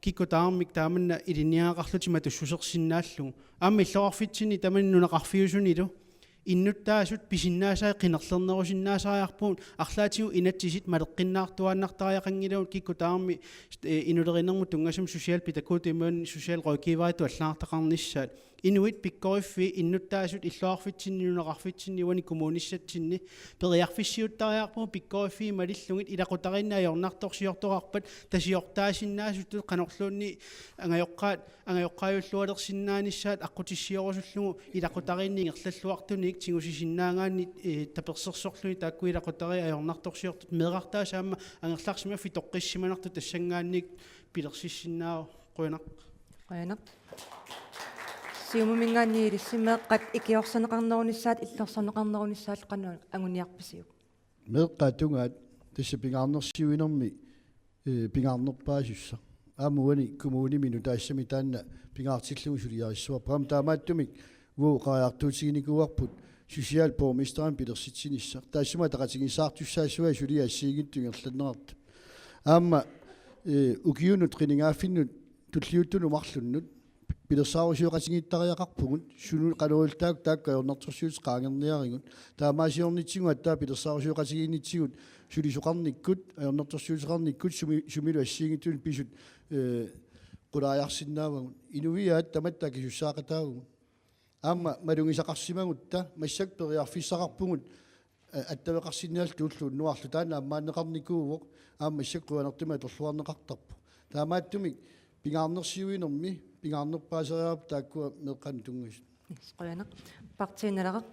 kikkut tamarmik taamanna ilinniagaqarlutik matussusersinnaallugu. Aamma illoqarfitsinni tamanna nunaqarfiusunilu innuttaasut pisinnaasai qinerlernerusinnaasariaqarpugut arlaatigut inatsisit maleqqinnaartuaannartariaqanngilagut kikkut tamarmik, eh, inulerinermut tunngasumik socialpædagogitut imaluunniit socialrådgiveritut allagartaqarnissaat. Inuit pikkoriffii innuttaasut illoqarfitsinni nunaqarfitsinni uani kommunissatsinni periarfissiuttariaqarpugut pikkoriffii malillugit ilaqutariinni ajornartorsiortoqarpat tasiortaasinnaasutut qanorluunniit angajoqqaat angajoqqaajullualersinnaanissaat aqqutissioorusullugu ilaqutariinni ingerlalluartunik tigusisinnaagaanni, eh, tapersersorluni taakku ilaqutariit ajornartorsiortut meerartaasa aamma angerlarsimaffik toqqissimanartoq tassanngaanniit pilersissinnaavoq. Qujanaq. Qujanaq. Siumuminngaanniit ilissi meeqqat ikiorserneqarnerunissaat illersorneqarnerunissaallu qanoq anguniarpisiuk? Meeqqat tungaat tassa pingaarnersiuinermi, eh, pingaarnerpaasussaq. aamma uani kommunimi nutaassamik taanna pingaartillugu suliarissuarput. Aamma taamaattumik uagut oqariartuutiginikuuarput socialborgmesterimik pilersitsinissaq. Taassuma ataqatigiissaartussaassavaa suli assigiinngitsut ingerlanneqartut. Aamma, eh, ukiunut qinigaaffinnut tulliuttunut marlunnut pilersaarusioqatigiittariaqarpugut, sunu qanoq ililluta taakku ajornartorsiutit qaangerniarigut. Taamaasiornitsigut aatsaat pilersaarusioqatigiinnitsigut sulisoqarnikkut, ajornartorsiuteqarnikkut sumi-, sumilu assigiinngitsunut pisut, eh, qulaajarsinnaavagut. Inuiaat tamatta akisussaaqataavagut. Aamma malugisaqarsimagutta massakkut periarfissaqarpugut, eh, attaveqarsinniarluta ulloq unnuarlu, taanna ammaanneqarnikuuvoq, aamma massakkut quianartumik atorluarneqartarpoq. Taamaattumik pingaarnersiuinermi pingaarnerpaaseriarput taakkua meeqqanut tunngasut. Qujanaq. Partii Naleraq.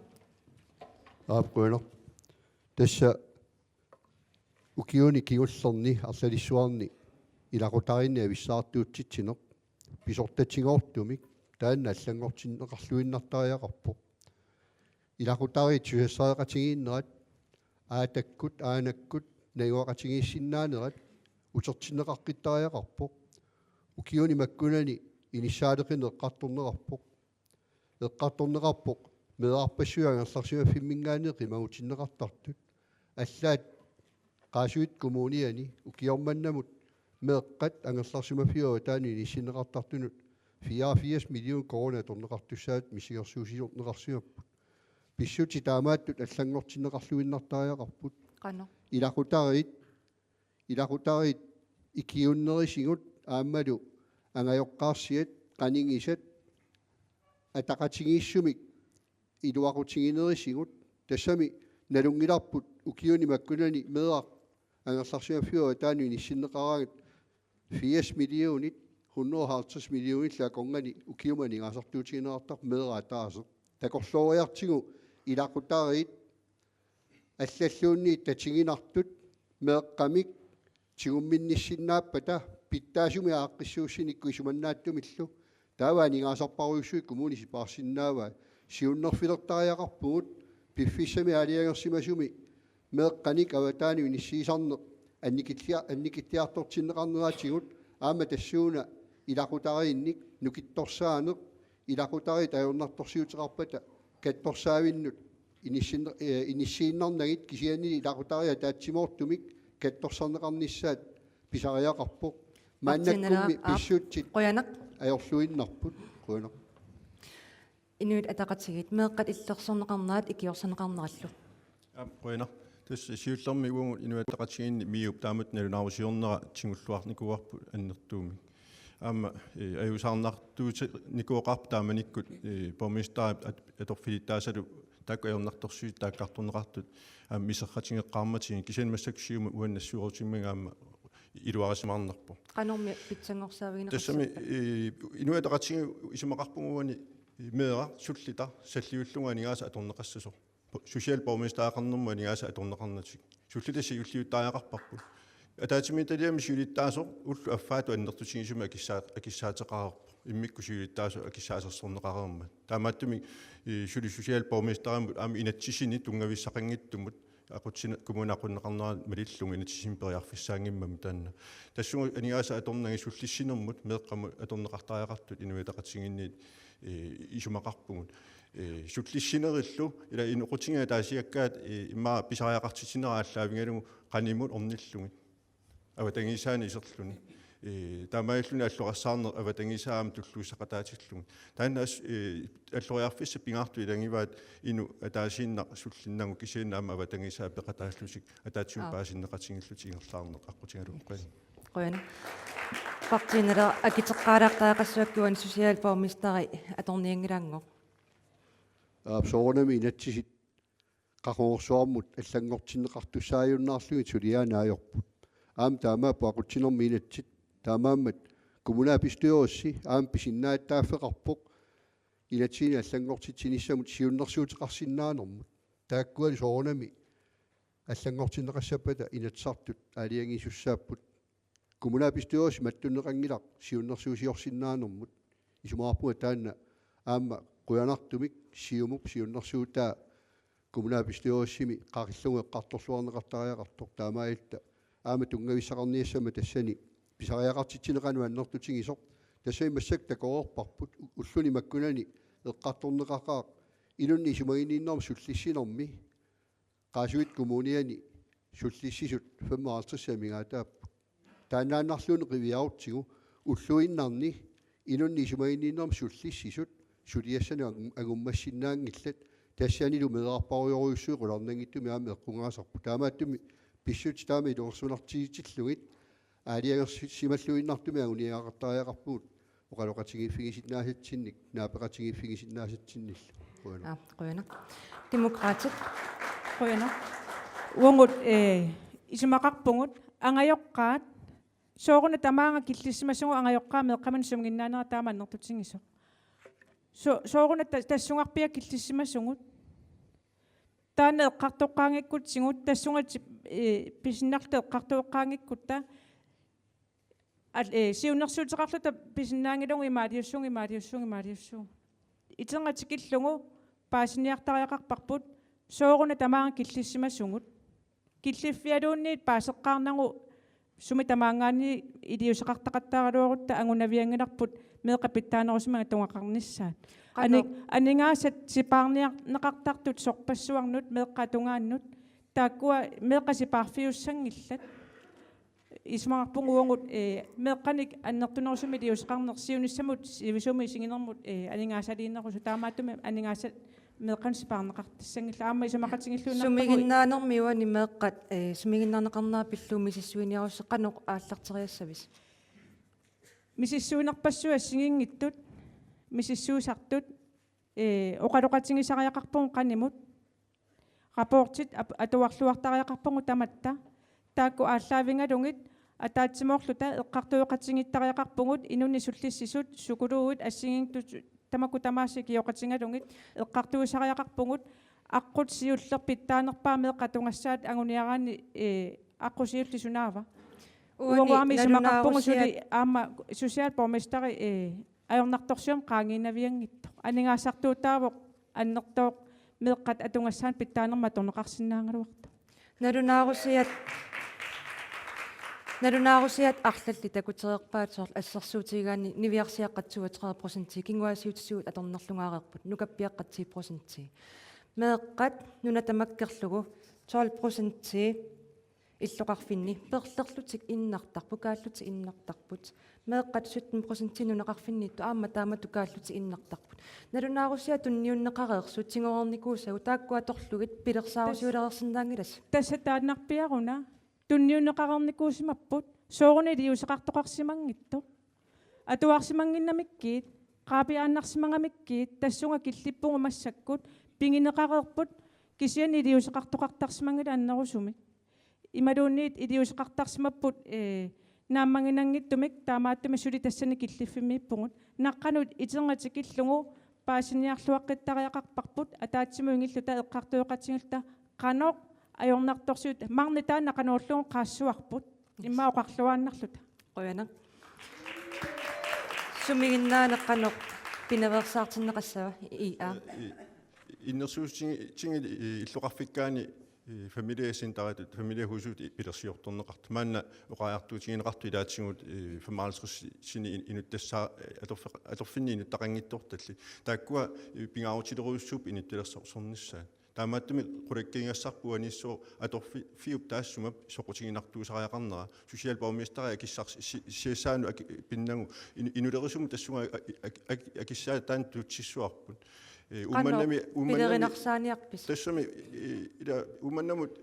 Aap, qujanaq. Tassa ukiuni kingullerni arlalissuarni ilaqutariinni avissaartuutsitsineq pisortatigoortumik taanna allanngortinneqarluinnartariaqarpoq. Ilaqutariit susassaqatigiinnerat, aatakkut, aanakkut, najugaqatigiissinnaanerat utertinneqaqqittariaqarpoq. Ukiuni makkunani inissaaleqineq eqqartorneqarpoq. Eqqartorneqarpoq meerarpassuit angerlarsimaffimminngaanniit qimagutinneqartartut. Allaat Qaasuit Kommuniani ukioq mannamut meeqqat angerlarsimaffiup avataanut inissinneqartartunut fireogfirs million koruunit atorneqartussaat misigersuusiorneqarsimapput. Pissutsit taamaattut allanngortinneqarluinnartariaqarput. Qanoq? Ilaqutariit, ilaqutariit ikiuunnerisigut aammalu angajoqqaarsiat, qanigisat, ataqatigiissumik iluaqutiginerisigut. Tassami nalunngilarput ukiuni makkunani meeraq angerlarsimaffiup avataanut inissinneqaraangat firs millionit, hundrede og halvtreds millionillu akornanni ukiumut aningaasartuutigineqartarpoq meeraq ataaseq. Takorlooriartigu ilaqutariit allalluunniit tatiginartut meeqqamik tigumminnissinnaappata pitsaasumik aaqqissuussinikkut isumannaatsumillu, taava aningaasarparujussuit kommunit sipaarsinnaavai. Siunnerfilertariaqarpugut piffissami aalajangersimasumi meeqqanik avataanut inissiisarneq annikillia-, annikilliartortinneqarneratigut, aamma tassuuna ilaqutariinnik nukittorsaaneq, ilaqutariit ajornartorsiuteqarpata kattorsaavinnut inissinner-, eh, inissiinnarnagit, kisianni ilaqutariit ataatsimoortumik kattorsarneqarnissaat pisariaqarpoq. Maannakkummi Partii Naleraq, aap, pissutsit qujanaq. Ajorluinnarput. Qujanaq. Inuit Ataqatigiit, meeqqat illersorneqarnerat ikiorserneqarnerallu. Aap, qujanaq. Tassa siullermik uagut Inuit Ataqatigiinni MIO-p taamatut nalunaarusiornera tigulluarnikuuarput annertuumik. Aamma, eh, ajuusaarnartuutinikuuaqarpoq taamanikkut, eh, borgmesterip at-, atorfilittaasalu taakku ajornartorsiutit taakkartorneqartut aamma isertitseqqaarmatigik, kisianni massakkut Siumut uani nassuerutigimmagit aamma iluarisimaarnarpoq. Qanormi pitsanngorsaavigineqassappata? Tassami, eh, Inuit Ataqatigiit isumaqarpugut uani meeraq sullitaq salliullugu aningaasat atorneqassasoq. Socialborgmestereqarnermut aningaasat atorneqarnatik. Sullitaq siulliuttariaqarparput. Ataatsimiititaliami siulittaasoq ullut affaata annertutigisumik akissaa-, akissaateqareerpoq. Immikkut siulittaasoq akissaasersorneqareermat. Taamaattumik, eh, suli socialborgmesterimut aamma inatsisini tunngavissaqanngitsumut aqutsina-, kommunip aqunneqarnera malillugu inatsisini periarfissaanngimmammat taanna. Tassunga aningaasat atornagit sullissinermut meeqqamut atorneqartariaqartut Inuit Ataqatigiinniit, eh, isumaqarpugut. Eh, sullissinerillu ila inoqutigiit ataasiakkaat, eh, immaqa pisariaqartitsinerat aallaavigalugu qanimut ornillugit. Avatangiisaani iserluni. Eh, taamaalilluni alloriarsaarneq avatangiisaa aamma tulluussaqataatillugit. Taanna as-, eh, alloriarfissat pingaartut ilagivaat inuk ataasiinnaq sullinnagu, kisianni aamma avatangiisaa peqataallutik, ataatsimut Aap. paasinneqatigiillutik ingerlaarneq aqqutigalugu. Qujan. Qujanaq. Partii Naleraq, akiteqqaalaartariaqassuakka uani socialborgmesteri atornianngilaanngooq. Aap, soorunami inatsisit qaqugorsuarmut allanngortinneqartussaajunnaarlugit suliaannaajorput. Aamma taamaappoq aqutsinermi inatsit, taamaammat kommunalbestyrelsi aamma pisinnaatitaaffeqarpoq inatsisini allanngortitsinissamut siunnersuuteqarsinnaanermut. Taakkualu soorunami allanngortinneqassappata Inatsisartut aalajangiisussaapput. Kommunalbestyrelsi mattunneqanngilaq siunnersuusiorsinnaanermut. Isumaqarpunga taanna aamma qujanartumik Siumup siunnersuutaa kommunalbestyrelsimi qaqillugu eqqartorluarneqartariaqartoq, taamaalilluta aamma tunngavissaqarniassammat tassani pisariaqartitsineq qanoq annertutigisoq. Tassami massakkut takoreerparput u-, ulluni makkunani eqqartorneqaqaaq inunnik isumaginninnermik sullissinermi Qaasuit Kommuniani sullissisut femoghalvtreds amigaataapput. Taannaannarluunniit qiviarutsigu ulluinnarni inunnik isumaginninnermik sullissisut suliassanut angu-, angummassinnaanngillat, tassanilu meerarpassuarujussuit qularnanngitsumik aamma eqqugaasarput. Taamaattumik pissutsit taama ilungersunartigitillugit aalajangersimalluinnartumik anguniagaqartariaqarpugut oqaloqatigiiffigisinnaasatsinnik, naapeqatigiiffigisinnaasatsinnik. Qujanaq. Aa, qujanaq. Demokraatit. Qujanaq. Uagut, eh, isumaqarpugut angajoqqaat sooruna tamaanga killissimasugut angajoqqaat meeqqaminnik sumiginnaanera taama annertutigisoq. So-, sooruna ta-, tassungarpiaq killissimasugut. Taanna eqqartoqqaanngikkutsigu, tassunga ti-, eh, pisinnarluta eqqartoqqaanngikkutta, al-, eh, siunnersuuteqarluta pisinnaanngilagut imaaliussuugut, imaaliussuugut, imaaliussuugut. Iternatikillugu paasiniartariaqarparput, sooruna tamaanga killissimasugut. Killiffialuunniit paaseqqaarnagu sumi tamaanngaanniit iliuuseqartaqattaaraluarutta angunavianngilarput meeqqat pitsaanerusimagit tungaqarnissaat. Qanoq? Ani-, aningaasat sipaarniarneqartartut sorpassuarnut meeqqat tungaannut, taakkua meeqqat sipaarfiussanngillat. Isumaqarpunga uagut, eh, meeqqanik annertunerusumik iliuuseqarneq siunissamut, sivisuumik isiginermut, eh, aningaasaliinerusoq, taamaattumik aningaasat meeqqanik sipaarneqartassanngillat, aamma isumaqatigilluinnarpagut. Sumiginnaanermi uani meeqqat, eh, sumiginnarneqarnera pillugu misissuiniarussi qanoq aallarteriassavisi? Misissuinerpassuit assigiinngitsut, misissuisartut, eh, oqaloqatigisariaqarpugut qanimut, rapportit ap-, atuarluartariaqarpugut tamatta, taakku aallaavigalugit ataatsimoorluta eqqartueqatigiittariaqarpugut inunnik sullissisut, psykologit assigiinngitsut tamakku tamaasa ikioqatigalugit eqqartuisariaqarpugut, aqqut siulleq pitsaanerpaaq meeqqat tungassaat anguniaraanni, eh, aqqut siulleq sunaava? Uani uagut aamma isumaqarpugut nalunaarusiat- suli aamma socialborgmesteri, eh, ajornartorsiummik qaangiinnavianngitsoq. Aningaasartuutaavoq annertooq meeqqat atugassaannik pitsaanermut atorneqarsinnaagaluartoq. Nalunaarusiat, nalunaarusiat arlallit takutereerpaat soorlu assersuutigigaanni niviarsiaqqat toogtredive procentii, kinguaassiuutitigut atornerlugaareerput, nukappiaqqat ti procentii. Meeqqat nuna tamakkerlugu tolv procentii illoqarfinni perlerlutik innartarput, kaallutik innartarput. Meeqqat sytten procentii nunaqarfinniittut aamma taamatut kaallutik innartarput. Nalunaarusiat tunniunneqareersut tigoreernikuusagut taakku atorlugit pilersaarusiulereersinnaanngilassi? Tassa taannarpiaruna tunniunneqareernikuusimapput sooruna iliuuseqartoqarsimanngitsoq. Atuarsimannginnamikkiit, qaapiaannarsimagamikkiit, tassunga killippugut massakkut, pigineqareerput, kisianni iliuuseqartoqartarsimanngilaq annerusumik. Imaluunniit iliuuseqartarsimapput, eh, naammaginanngitsumik, taamaattumik suli tassani killiffimmiippugut. Naqqanut iternatikillugu paasiniarluaqqittariaqarparput, ataatsimut ingilluta eqqartueqatigiilluta qanoq ajornartorsiut, marni taanna qanoq ullugu qaassuarput, immaqa oqarluaannarluta. Qujanaq. Sumiginnaaneq qanoq pinaveersaartinneqassava, I A? I-, innersuussutigit, tigit, i-, illoqarfikkaanni, i-, familiecenteritut, familiehusitut i-, pilersiortorneqartut. Maanna oqariartuutigineqartut ilaatigut, i-, femoghalvtredsini in-, inuttassaa-, atorfe-, atorfinni inuttaqanngitsoortallit. Taakkua, i-, pingaarutilerujussuupput inuttalersornissaat. Taamaattumik qulakkeegassarput uaniissooq atorfi-, fiup taassuma soqutiginartuusariaqarnera. Socialborgmesteri akissar-, si-, siassaanut aki-, pinnagu in-, inulerisumut tassunga a-, a-, a-, akissaat taanna tuutsissuarput. Eh, qanoq Uummannami, Uummannami pilerinarsaaniarpisi? Tassami, eh, ila Uummannamut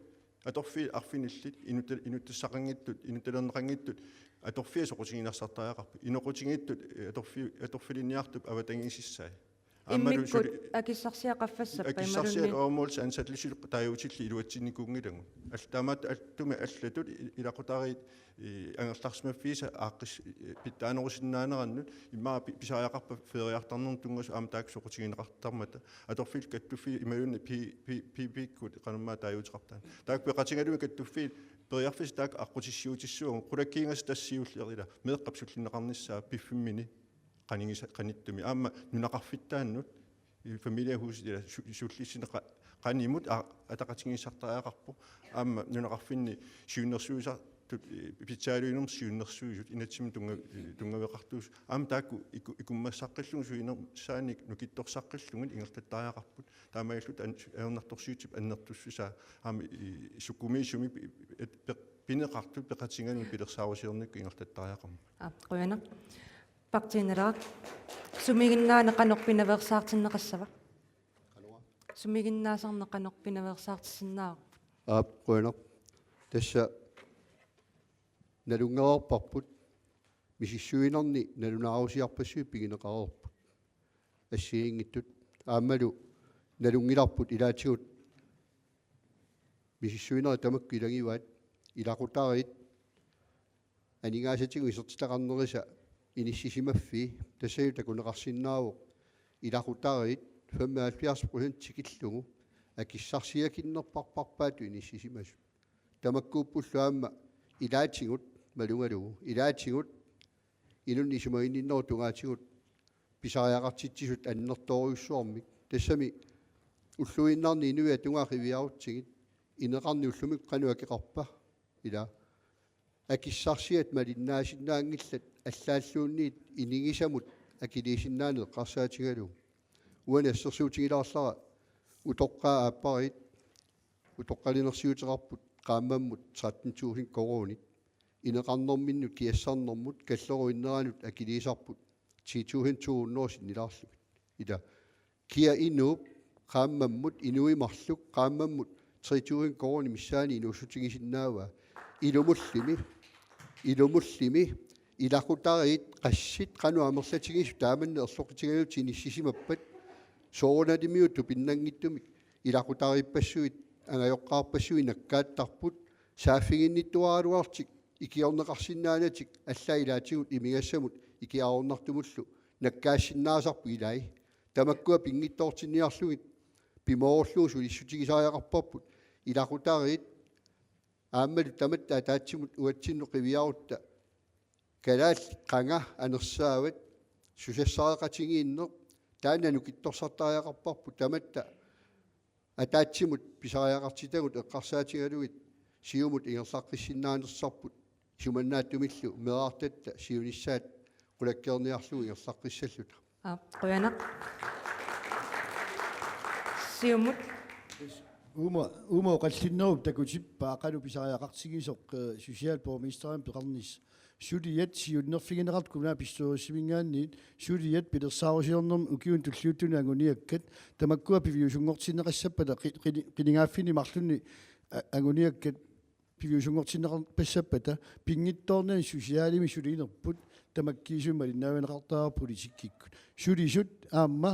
atorfiit arfinillit inuta-, inuttassaqanngitsut, inuttalerneqanngitsut atorfiat soqutiginarsartariaqarput. Inoqutigiittut, eh, atorfi-, atorfilinniartup avatangiisissai. Aammalu immikkut suli-, akissarsiat qaffassappat akissarsiat imaluunniit? Åremålsansattussat taaguutillit iluatsinnikuunngilagut. Al-, taamaattumik allatut i-, ilaqutariit, i-, angerlarsimaffiisa aaqqis-, i-, pitsaanerusinnaanerannut immaqa pi-, pisariaqarpat feriartarnermut tunngasut aamma taakku soqutigineqartarmata. Atorfillit kattuffiit imaluunniit pi-, pi-, P P-kkut qanormaa taaguuteqartaat. Taakku peqatigalugit kattuffiit periarfissat taakku aqqutissiuutissuagut, qulakkeegassat tassa siulleq ila meeqqap sullinneqarnissaa piffimmini qanigisa-, qanittumi. Aamma nunaqarfittaannut, i-, familiehusit ila su-, sullissineq qa-, qanimut a-, ataqatigiissartariaqarpoq. Aamma nunaqarfinni siunnersuisa-, tut-, eh, pitsaaluinermut siunnersuisut inatsimmi tunnga-, eh, tunngaveqartuusut. Aamma taakku iku-, ikummassaqqillugit sulinersaannik nukittorsaqqillugit ingerlattariaqarput. Taamaalilluta an-, ajornartorsiutip annertussusaa aamma, eh, sukumiisumik pi-, et-, peq-, pineqartut peqatigalugit pilersaarusiornikkut ingerlattariaqarmat. Aap, qujanaq. Partiinera, sumiginnaaneq qanoq pinaveersaartinneqassava? Sumiginnaasarneq qanoq pinaveersaartissinnaavarput? Aap, qujanaq. Tassa nalunngereerparput, misissuinerni nalunaarusiarpassuit pigineqareerput assigiinngitsut. Aammalu nalunngilarput ilaatigut misissuinerit tamakku ilagivaat, ilaqutariit aningaasatigut isertitaqarnerisa inissisimaffii. Tassani takuneqarsinnaavoq ilaqutariit femoghalvfjerds procent tikillugu akissarsiakinnerparparpaatut inissisimasut. Tamakkuuppullu aamma ilaatigut malugalugu, ilaatigut inunnik isumaginninnerup tungaatigut pisariaqartitsisut annertoorujussuarmik. Tassami ulluinnarni inuiaat tungaa qiviarutsigit, ineqarneq ullumikkut qanoq akeqarpa? Ila akissarsiat malinnaasinnaanngillat allaalluunniit inigisamut akiliisinnaaneq eqqarsaatigalugu. Uani assersuutigilaarlara utoqqaat aappariit utoqqalinersiuteqarput qaammammut tretten tusind koruunit. Ineqarnerminnut kiassarnermut kallerup inneranut akiliisarput ti tusind to hundrede sinnilaarlugit. Ila kia inuup qaammammut inuit marluk qaammammut tre tusind koruunit missaanni inuussutigisinnaavaa? Ilumullimi, ilumullimi ilaqutariit qassit qanoq amerlatigisut taamanna erloqatigalugit inissisimappat, soorunalimiuttoq pinnanngitsumik ilaqutariippassuit angajoqqaarpassuit nakkaattarput, saaffiginnittuaraluarlutik ikiorneqarsinnaanatik allaat ilaatigut imigassamut ikiaroornartumullu nakkaassinnaasarput ilai. Tamakkua pinngitsoortinniarlugit pimoorullugu sulissutigisariaqarparput ilaqutariit aammalu tamatta ataatsimut uatsinnut qiviarutta kalaallit qanga anersaavat susassaqatigiinneq, taanna nukittorsartariaqarparput tamatta ataatsimut pisariaqartitagut eqqarsaatigalugit Siumut ingerlaqqissinnaanissarput, isumannaattumillu meerartatta siunissaat qulakkeerniarlugu ingerlaqqissalluta. Aap, qujanaq. Siumut. Uuma, uuma oqallinnerup takutippaa qanoq pisariaqartigisoq, eh, socialborgmesterimik peqarnissaq. Suliat siunnerfigineqartut kommunalbestyrelsiminngaanniit, suliat pilersaarusiornermi ukiuni tulliuttuni anguniakkat, tamakkua piviusunngortinneqassappata qi-, qini-, qinigaaffinni marlunni a-, anguniakkat piviusunngortinneqarpassappata, pinngitsoornani socialimi sulinerput tamakkiisumik malinnaavigineqartariaqarpoq politikkikkut. Sulisut aamma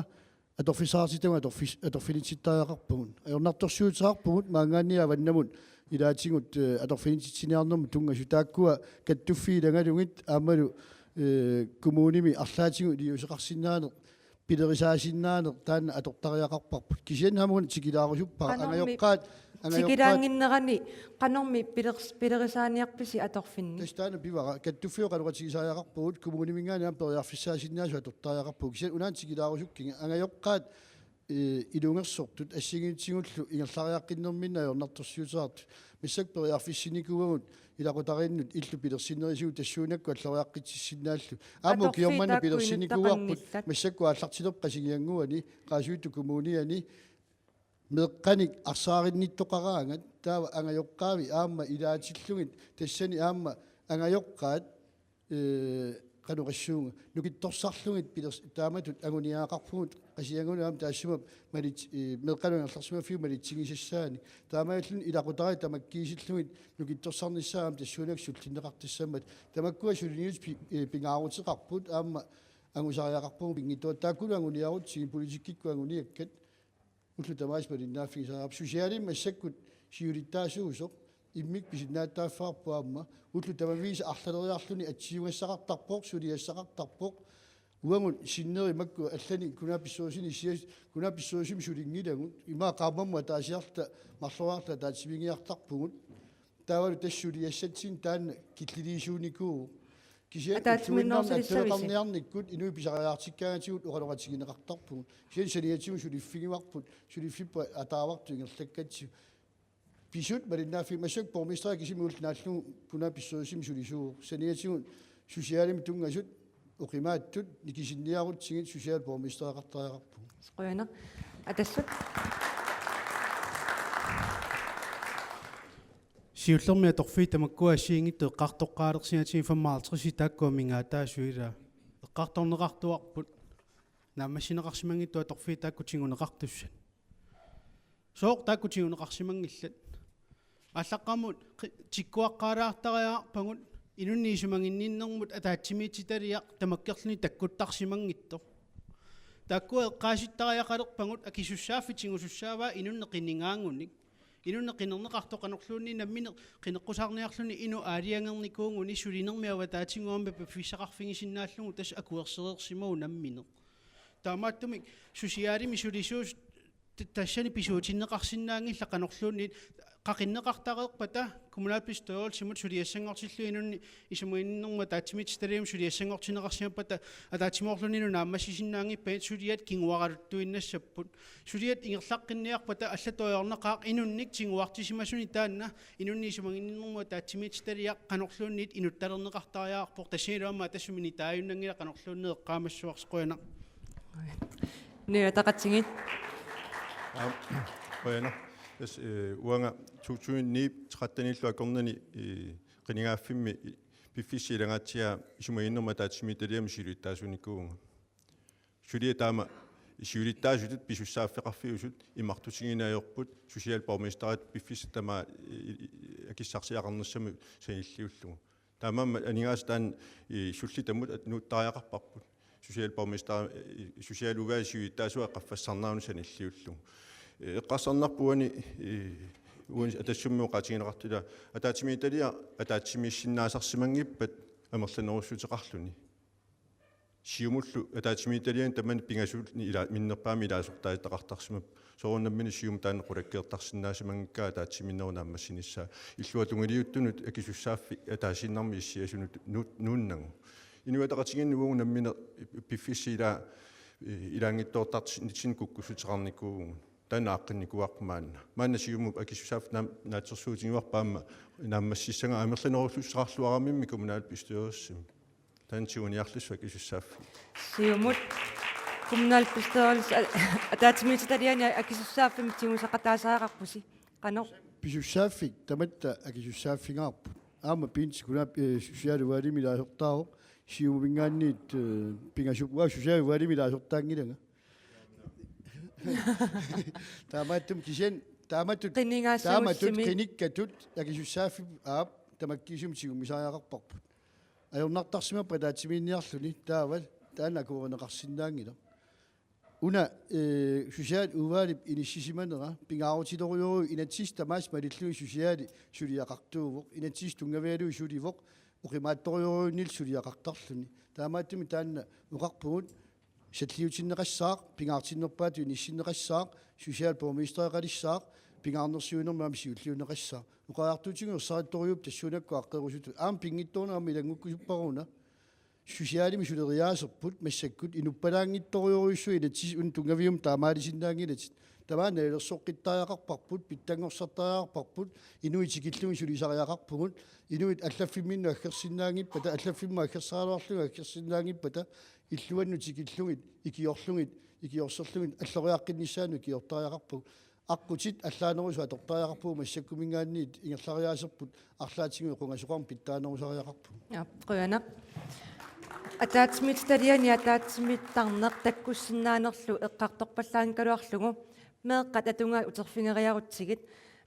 atorfissaqartitagut atorfis-, atorfinitsittariaqarpagut. Ajornartorsiuteqarpugut maanngaanniit avannamut ilaatigut, eh, atorfinitsitsiniarnermut tunngasut, taakkua kattuffii ilagalugit aammalu, eh, kommunimi arlaatigut iliuuseqarsinnaaneq, pilerisaasinnaaneq taanna atortariaqarparput. Kisianni aamma una tikilaarusuppara. Qanormi angajoqqaat, angajoqqaat tikilaannginnerani qanormi pilers-, pilerisaaniarpisi atorfinni? Tassa taanna pivara. Kattuffioq qanoq atigisariaqarpugut, kommuniminngaanniit aamma periarfissaasinnaasut atortariaqarpugut. Kisianni unaana tikilaarusukkiga angajoqqaat, eh, ilungersortut assigiinngitsigullu ingerlariaqqinnerminni ajornartorsiuteqartut. Massakkut periarfissinikuuagut ilaqutariinnut illut pilersinnerisigut tassuunakkut alloriaqqitsissinnaallugu. Aamma atorfiit ukiormanna taakku pilersinnikuuarput inuttaqanngillat. Massakkut aallartilerput Qasigiannguani, Qaasuitsup Kommuniani, meeqqanik arsaarinnittoqaraangat, taava angajoqqaavi aamma ilaatillugit tassani aamma angajoqqaat, eh, qanoq oqassuunga, nukittorsarlugit pilers-, taamatut anguniagaqarpugut, Qasigiannguani aamma taassuma malit-, eh, meeqqanut angerlarsimaffiup malitsigisassaanik. Taamaalilluni ilaqutariit tamakkiisillugit nukittorsarnissaat aamma tassuunakkut sullinneqartassammata. Tamakkua suliniutit pi-, eh, pingaaruteqarput aamma angusariaqarpagut pinngitsoortut. Taakkulu anguniarutsigit, politikkikkut anguniakkat ullut tamaasa malinnaaffigisariaqarput. Socialimi massakkut siulittaasuusoq immikkut pisinnaatitaaffigaarput aamma. Ullut tamaviisa arlaleriarluni atsiugassaqartarpoq, suliassaqartarpoq. Uagut sinneri makku allanik kommunalbestyrelsini issias-, kommunalbestyrelsimi sulinngilagut. Ima qaammammut ataasiarluta marloriarluta ataatsimiinniartarpugut. Taavalu tassa suliassatsinnik taanna killiliisuunikuuvoq. Kisianni ataatsimiinnerusulissavissi? Ulluinnarni attaveqarniarnikkut inuit pisariaqartikkaangatigut oqaloqatigineqartarpugut. Kisianni saniatigut suliffigivarput, suliffipput ataavartut ingerlakkatsigu. Pisut malinnaaffiit massakkut borgmesteri kisimiullu naallugu kommunalbestyrelsimi sulisuuvoq. Saniatigut socialimut tunngasut oqimaatsut nikisinniarutsigit socialborgmestereqartariaqarpugut. Qujanaq. Atassut. Siullermik atorfiit tamakkua assigiinngitsut eqqartoqqaalersigatigit femoghalvtreds taakkua mingaataasut ilaa. Eqqartorneqartuarput naammassineqarsimanngitsut atorfiit taakku tiguneqartussat. Sooq taakku tiguneqarsimanngillat? Aallaqqaammut qi-, tikkuaqqaalaartariaqarpagut inunnik isumaginninnermut ataatsimiititaliaq tamakkerluni takkuttarsimanngitsoq. Taakkua eqqaasittariaqalerpagut akisussaaffik tigusussaavaa inunnik qinigaangunik. Inunnik qinerneqartoq qanorluunniit nammineq qineqqusaarniarluni inuk aalajangernikuuguni sulinermi avataatigut aamma piffissaqarfigisinnaallugu tassa akuersereersimagu nammineq. Taamaattumik socialimi sulisuusut t-, tassani pisuutinneqarsinnaanngillat qanorluunniit qaqinneqartareerpata kommunalbestyrelsimut suliassanngortillugit inunnik isumaginninnermut ataatsimiititaliamut suliassanngortinneqarsimappata ataatsimoorlunilu naammassisinnaanngippagit suliat kinguaraluttuinnassapput. Suliat ingerlaqqinniarpata allatut ajornaqaaq inunnik tiguartisimasunik taanna inunnik isumaginninnermut ataatsimiititaliaq qanorluunniit inuttalerneqartariaqarpoq tassanilu aamma atassut minitaajunnanngilaq qanorluunniit eqqaamassavarsi qujanaq. Inuit Ataqatigiit. Aap, qujanaq. Tassa, eh, uanga to tusind ni tretten-illu akornanni, eh, qinigaaffimmi piffissap ilagaatigaa isumaginninnermut ataatsimiititaliami siulittaasuunikuuvunga. Suliat taama siulittaasutut pisussaaffeqarfiusut imartutigineq ajorput socialborgmesterit piffissap tamaat, eh, eh, akissarsiaqarnissamut sanilliullugu. Taamaammat aningaasat taanna, eh, sullitamut at-, nuuttariaqarparput. Socialborgmester, eh, socialudvalgip siulittaasuat qaffassarnerannut sanilliullugu. Eh, eqqarsarnarpoq uani, eh, uani Atassummi oqaatigineqartut ila ataatsimiititaliaq ataatsimiissinnaasarsimanngippat amerlanerussuteqarluni. Siumullu ataatsimiititaliani tamanna pingasuullugu ila-, minnerpaamik ilaasortaatitaqartarsimapput. Soorunami Siumut taanna qulakkeertarsinnaasimanngikkakku ataatsimiinnerup naammassinissaa. Illuatungiliuttunut akisussaaffik ataasiinnarmik issiasunut nu-, nuunnagu. Inuit Ataqatigiinni uagut nammineq piffissap ilaa, ilaanngitsoortarnitsinni kukkussuteqarnikuuvugut. Taanna aaqqinnikuuarput maanna. Maanna Siumup akisussaaffik naam-, naatsorsuutigivarput aamma naammassissagaa amerlanerussuteqarluaramimmi kommunalbestyrelsimi. Taanna tiguniarlussaasoq akisussaaffik. Siumut kommunalbestyrelse a-, ataatsimiititaliani akisussaaffimmi tigusaqataasariaqarpusi. Qanoq? Pisussaaffik tamatta akisussaaffigaarput. Aamma piinsi kuna, eh, socialudvalgimi ilaasortaavoq. Siumuminngaanniit, eh, pingasup-, uanga socialudvalgimi ilaasortaanngilanga. Taamaattumik kisianni taamatut, Qinigaassagussimi. Taamatut qinikkatut akisussaaffiup aap tamakkiisumik tigummisariaqarparput. Ajornartarsimappat ataatsimiinniarluni taava taanna akuerineqarsinnaanngilaq. Una, eh, socialudvalgip inissisimanera pingaarutilerujorujuuvoq inatsisissap tamaasa malillugit sociali suliaqartuuvoq, inatsisissap tunngavigalugit sulivoq, oqimaatsorujorujuunniillu suliaqartarluni. Taamaattumik taanna oqarpugut salliutinneqassaaq, pingaartinnerpaatut inissinneqassaaq, socialborgmestereqalissaaq, pingaarnersiuinermut aamma siulliunneqassaaq. Oqariartuutigut ersarittorujuupput tassuunakkut aaqqerusutut. Aamma pinngitsoornak aamma ilanngukkusupparuuna. Socialimi suleriaaserput massakkut inuppalaanngitsorujorujussuuvoq inatsisissap una tunngaviummut taamaalisinnaanngilatit. Tamaani nalilersoqqittariaqarparput, pitsanngorsartariaqarparput, inuit tikillugit sulisariaqarpugut, inuit allaffimminnut aggersinnaanngippata, allaffimmut aggersaraluarlugit aggersinnaanngippata, illuannut tikillugit, ikiorlugit, ikiorserlugit, alloriaqqinnissaannut ikiortariaqarpagut. Aqqutit allaanerusut atortariaqarpagut massakkuminngaanniit ingerlariaaserput arlaatigut equngasoqarmat pitsaanerusariaqarpugut. Ja, qujanaq. Ataatsimiititaliani ataatsimiittarneq takkussinnaanerlu eqqartorpallaanngikkaluarlugu meeqqat atugaat uterfigeriarutsigit.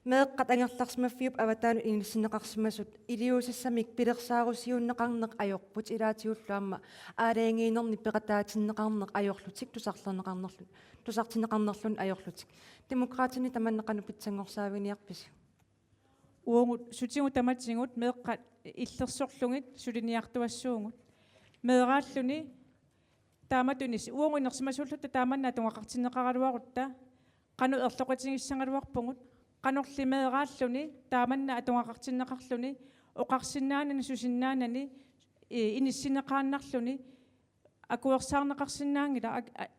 Meeqqat angerlarsimaffiup avataanut inissinneqarsimasut iliuusissamik pilersaarusiunneqarneq ajorput ilaatigullu aamma aalajangiinernik peqataatinneqarneq ajorlutik tusarlerneqarnerlu-, tusartinneqarnerluni ajorlutik. Demokraatinit tamanna qanoq pitsanngorsaaffiginiarpisi? Uagut sutigut tamatigut meeqqat illersorlugit suliniartuassuugut. Meeraalluni taamatut inis-, uagut inersimasuulluta taamanna atugaqartinneqaraluarutta, qanoq erloqitigissagaluarpugut, qanorli meeraalluni taamanna atugaqartinneqarluni, oqarsinnaanani, susinnaanani, i-, inissinneqaannarluni, akuersaarneqarsinnaanngilaq, ak-, a-,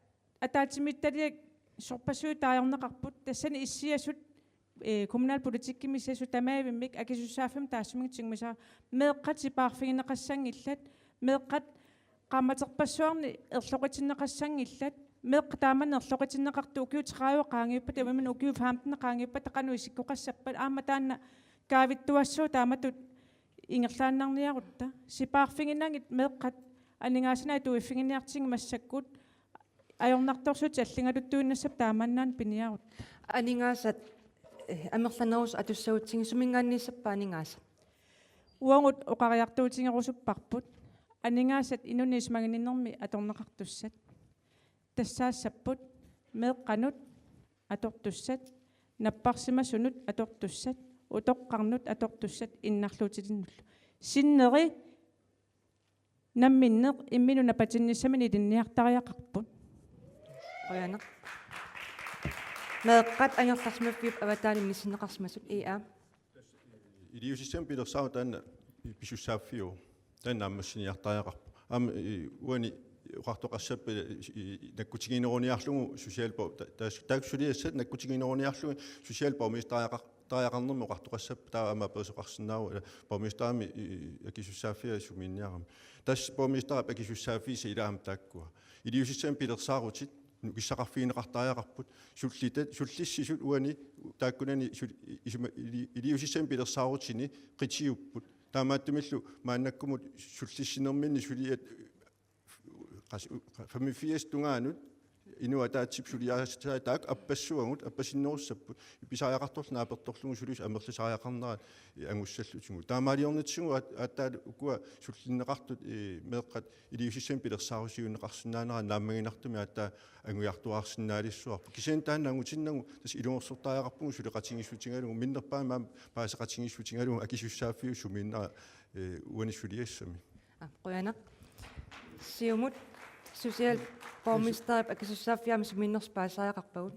ataatsimiititaliat sorpassuit taagorneqarput, tassani issiasut eh, kommunalpolitikkimi sisamanik tamaavimmik akisussaaffimmik taassuminnga tigummisara, meeqqat sipaarfigineqassanngillat, meeqqat qaammaterpassuarni erloqinneqassanngillat, meeqqat taama erloqinneqartut ukiut tredive qaangiuppata, imaluunniit ukiut femten qaangiuppata qanoq isikkoqassappat, aamma taanna kaavittuassaaq taamatut ingerlaannarniarutta. Sipaarfiginagit meeqqat aningaasat tuiffiginiartigit massakkut ajornartorsiutit alligaluttuinnassapput taamaannaat piniarutta. Aningaasat, eh, amerlanerusut atussagutsigit, suminngaanniissappat aningaasat? Uagut oqariartuutigerusupparput aningaasat inunnik isumaginninnermi atorneqartussat. Tassaassapput meeqqanut atortussat, napparsimasunut atortussat, utoqqarnut atortussat innarluutilinnullu. Sinneri namminneq imminut napatinnissaminut ilinniartariaqarput. Qujanaq. Meeqqat angerlarsimaffiup avataani inissinneqarsimasut, I A. Iliuusissamik pilersaarutit taanna pisussaaffiuvoq. Taanna naammassiniartariaqarpoq. Aamma, i-, uani oqartoqassappat, i-, nakkutigineruniarlugu social bo-, ta-, taas-, taakku suliassat nakkutigineruniarlugit social borgmesteriaqar-, tariaqarnermi oqartoqassappat, taava aamma aperissoqarsinnaavoq, ila borgmesterimi, i-, akisussaaffia sumiinniarami. Tassa borgmesterip akisussaaffiisa ilaat aamma taakkua. Iliuusissamik pilersaarutit nukissaqarfigineqartariaqarput, sullitat, sullissisut uani taakkunani sul-, isuma-, ili-, iliuusissamik pilersaarutini qitiupput. Taamaattumillu maannakkumut sullissinerminni suliat qas-, femogfirs tungaanut inuit ataatsip suliassai taakku appassuagut, appasinnerussapput, pisariaqartorlu naapertorlugu sulisut amerlisariaqarnerat angussallutigu. Taamaaliornitsigut aat-, aatsaat ukua sullinneqartut, ee, meeqqat iliuusissamik pilersaarusiuunneqarsinnaanerat naammaginartumik aatsaat angujartuaarsinnaalissuarput. Kisianni taanna angutinnagu tassa ilungersortariaqarpugut suleqatigiissutigalugu, minnerpaamik aamma paaseqatigiissutigalugu akisussaaffiup sumiinnera, ee, uani suliassami. Aa, qujanaq. Siumut, socialborgmesterip akisussaaffia aamma sumiinnersoq paasisariaqarpagut.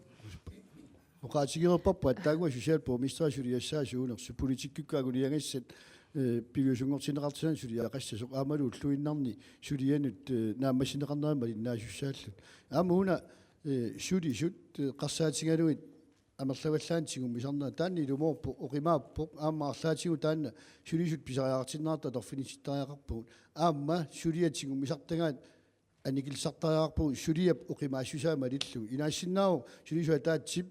Oqaatigereerparput aatsaannguaq socialborgmesterip suliassaa suunersut, politikkikkut anguniagassat, eh, piviusunngortinneqartinnani suliaqassasoq aammalu ulluinnarni sulianut, eh, naammassineqarnerat malinnaasussaallutik. Aamma una, eh, sulisut, eh, eqqarsaatigalugit amerlavallaannik tigummisarnerat, taanna ilumoorpoq, oqimaappoq, aamma arlaatigut taanna sulisut pisariaqartinneqartut atorfinitsittariaqarpagut. Aamma suliat tigummisartagaat annikillisartariaqarpagut suliap oqimaassusaa malillugu. Inaassinnaavoq sulisut ataatsip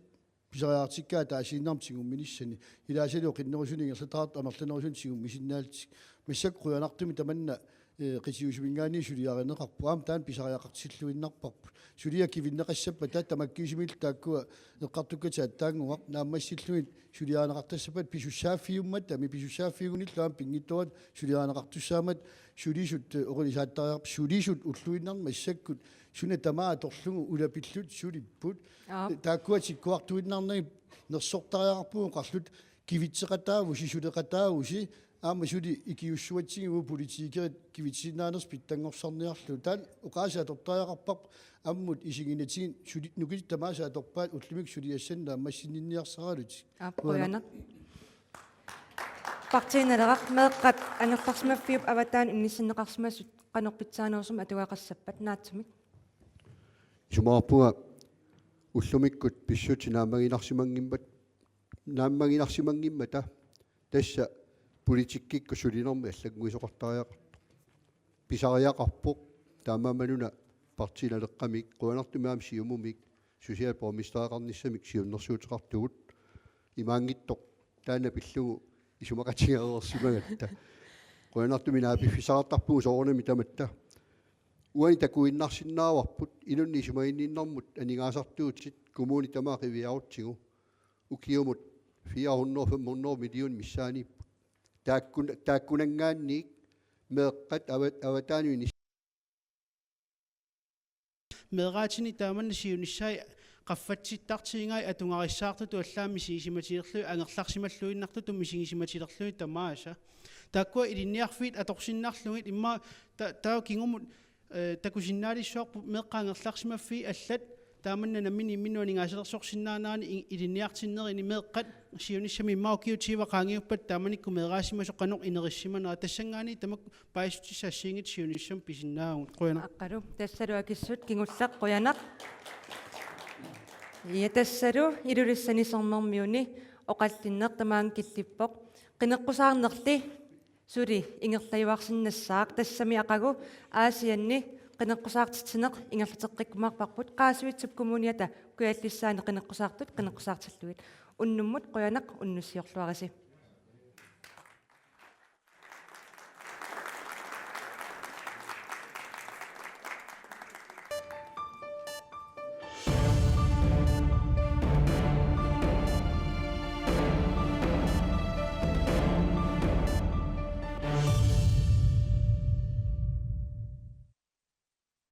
pisariaqartikkaat ataasiinnarmik tigumminissani. Ilaasaliaq oqinnerusuni ingerlataqartoq amerlanerusunik tigummisinnaallutik. Massakkut qujanartumik tamanna, eh, qitiusuminngaanniit suliarineqarpoq. Aamma taanna pisariaqartilluinnarparput. Suliat kivinneqassappat taava tamakkiisumillu taakkua eqqartukkatit aatsaannguaq naammassillugit suliarineqartassappat pisussaaffiummat, taami pisussaaffiugunillu aamma pinngitsooratik suliarineqartussaammat sulisut, eh, oqilisaattariaqarput, sulisut ulluinnarni massakkut suna tamaat atorlugu ulapillutik sulipput. Aap. Taakkua tikkuartuinnarnagit nersortariaqarpugut oqarluta kivitseqataavusi, suleqataavusi, aamma suli ikiuussuatsigu politikerit kivitsiinnaanersut pitsanngorsarniarlugu. Taanna oqaaseq atortariaqarparput ammut isiginnatigit suli-, nukittussat tamaasa atorpaat ullumikkut suliassanik naammassininniarsaralutik. Aap, qujanaq. Qujanaq. Partii Naleraq, meeqqat angerlarsimaffiup avataani inissinneqarsimasut qanoq pitsaanerusumik atugaqassappat, naatsumik? Isumaqarpunga ullumikkut pissutsit naammaginarsimanngimmat-, naammaginarsimanngimmata tassa politikkikkut sulinermi allannguisoqartariaqartoq. Pisariaqarpoq, taamaammaluna Partii Naleqqamik, qujanartumik aamma Siumumik, socialborgmestereqarnissamik siunnersuuteqartugut. Imaanngitsoq taanna pillugu isumaqatigereersimagatta. Qujanartumik naapiffissaqartarpugut soorunami tamatta. Uani takuinnarsinnaavarput inunnik isumaginninnermut aningaasartuutit kommunit tamaat qiviarutsigu. Ukiumut fire hundrede, fem hundrede millioner missaaniipput. Taakkun-, taakkunanngaanniit meeqqat ava-, avataanut inis- Meeraatini taamanna siunissai qaffatsittartigigai atugarissaartutut allaat misigisimatilerlugit, angerlarsimalluinnartutut misigisimatilerlugit tamaasa. Taakkua ilinniarfiit atorsinnarlugit immaqa ta-, taava kingumut, eh, takusinnaalissavarput meeqqat angerlarsimaffii allat taamanna nammineq imminnut aningaasalersorsinnaanerani i-, ilinniartinnerini meeqqat siunissami immaqa ukiut tyve qaangiuppata taamanikkut meeraasimasoq qanoq inerissimanera, tassanngaanniit tamakku paasissutissat assigiinngitsut siunissami pisinnaavugut. Qujanaq. Aqqalu, tassalu akissut kingulleq qujanaq. Ja, tassalu Ilulissani Sermermiuni Oqallinneq tamaanga killippoq. Qineqqusaarnerli suli ingerlajuarsinnassaaq, tassami aqagu Aasianni qineqqusaartitsineq ingerlateqqikkumaarparput, Qaasuitsup Kommuniata Kujallissaani qineqqusaartut qineqqusaartillugit. Unnummut qujanaq, unnussiorluarisi.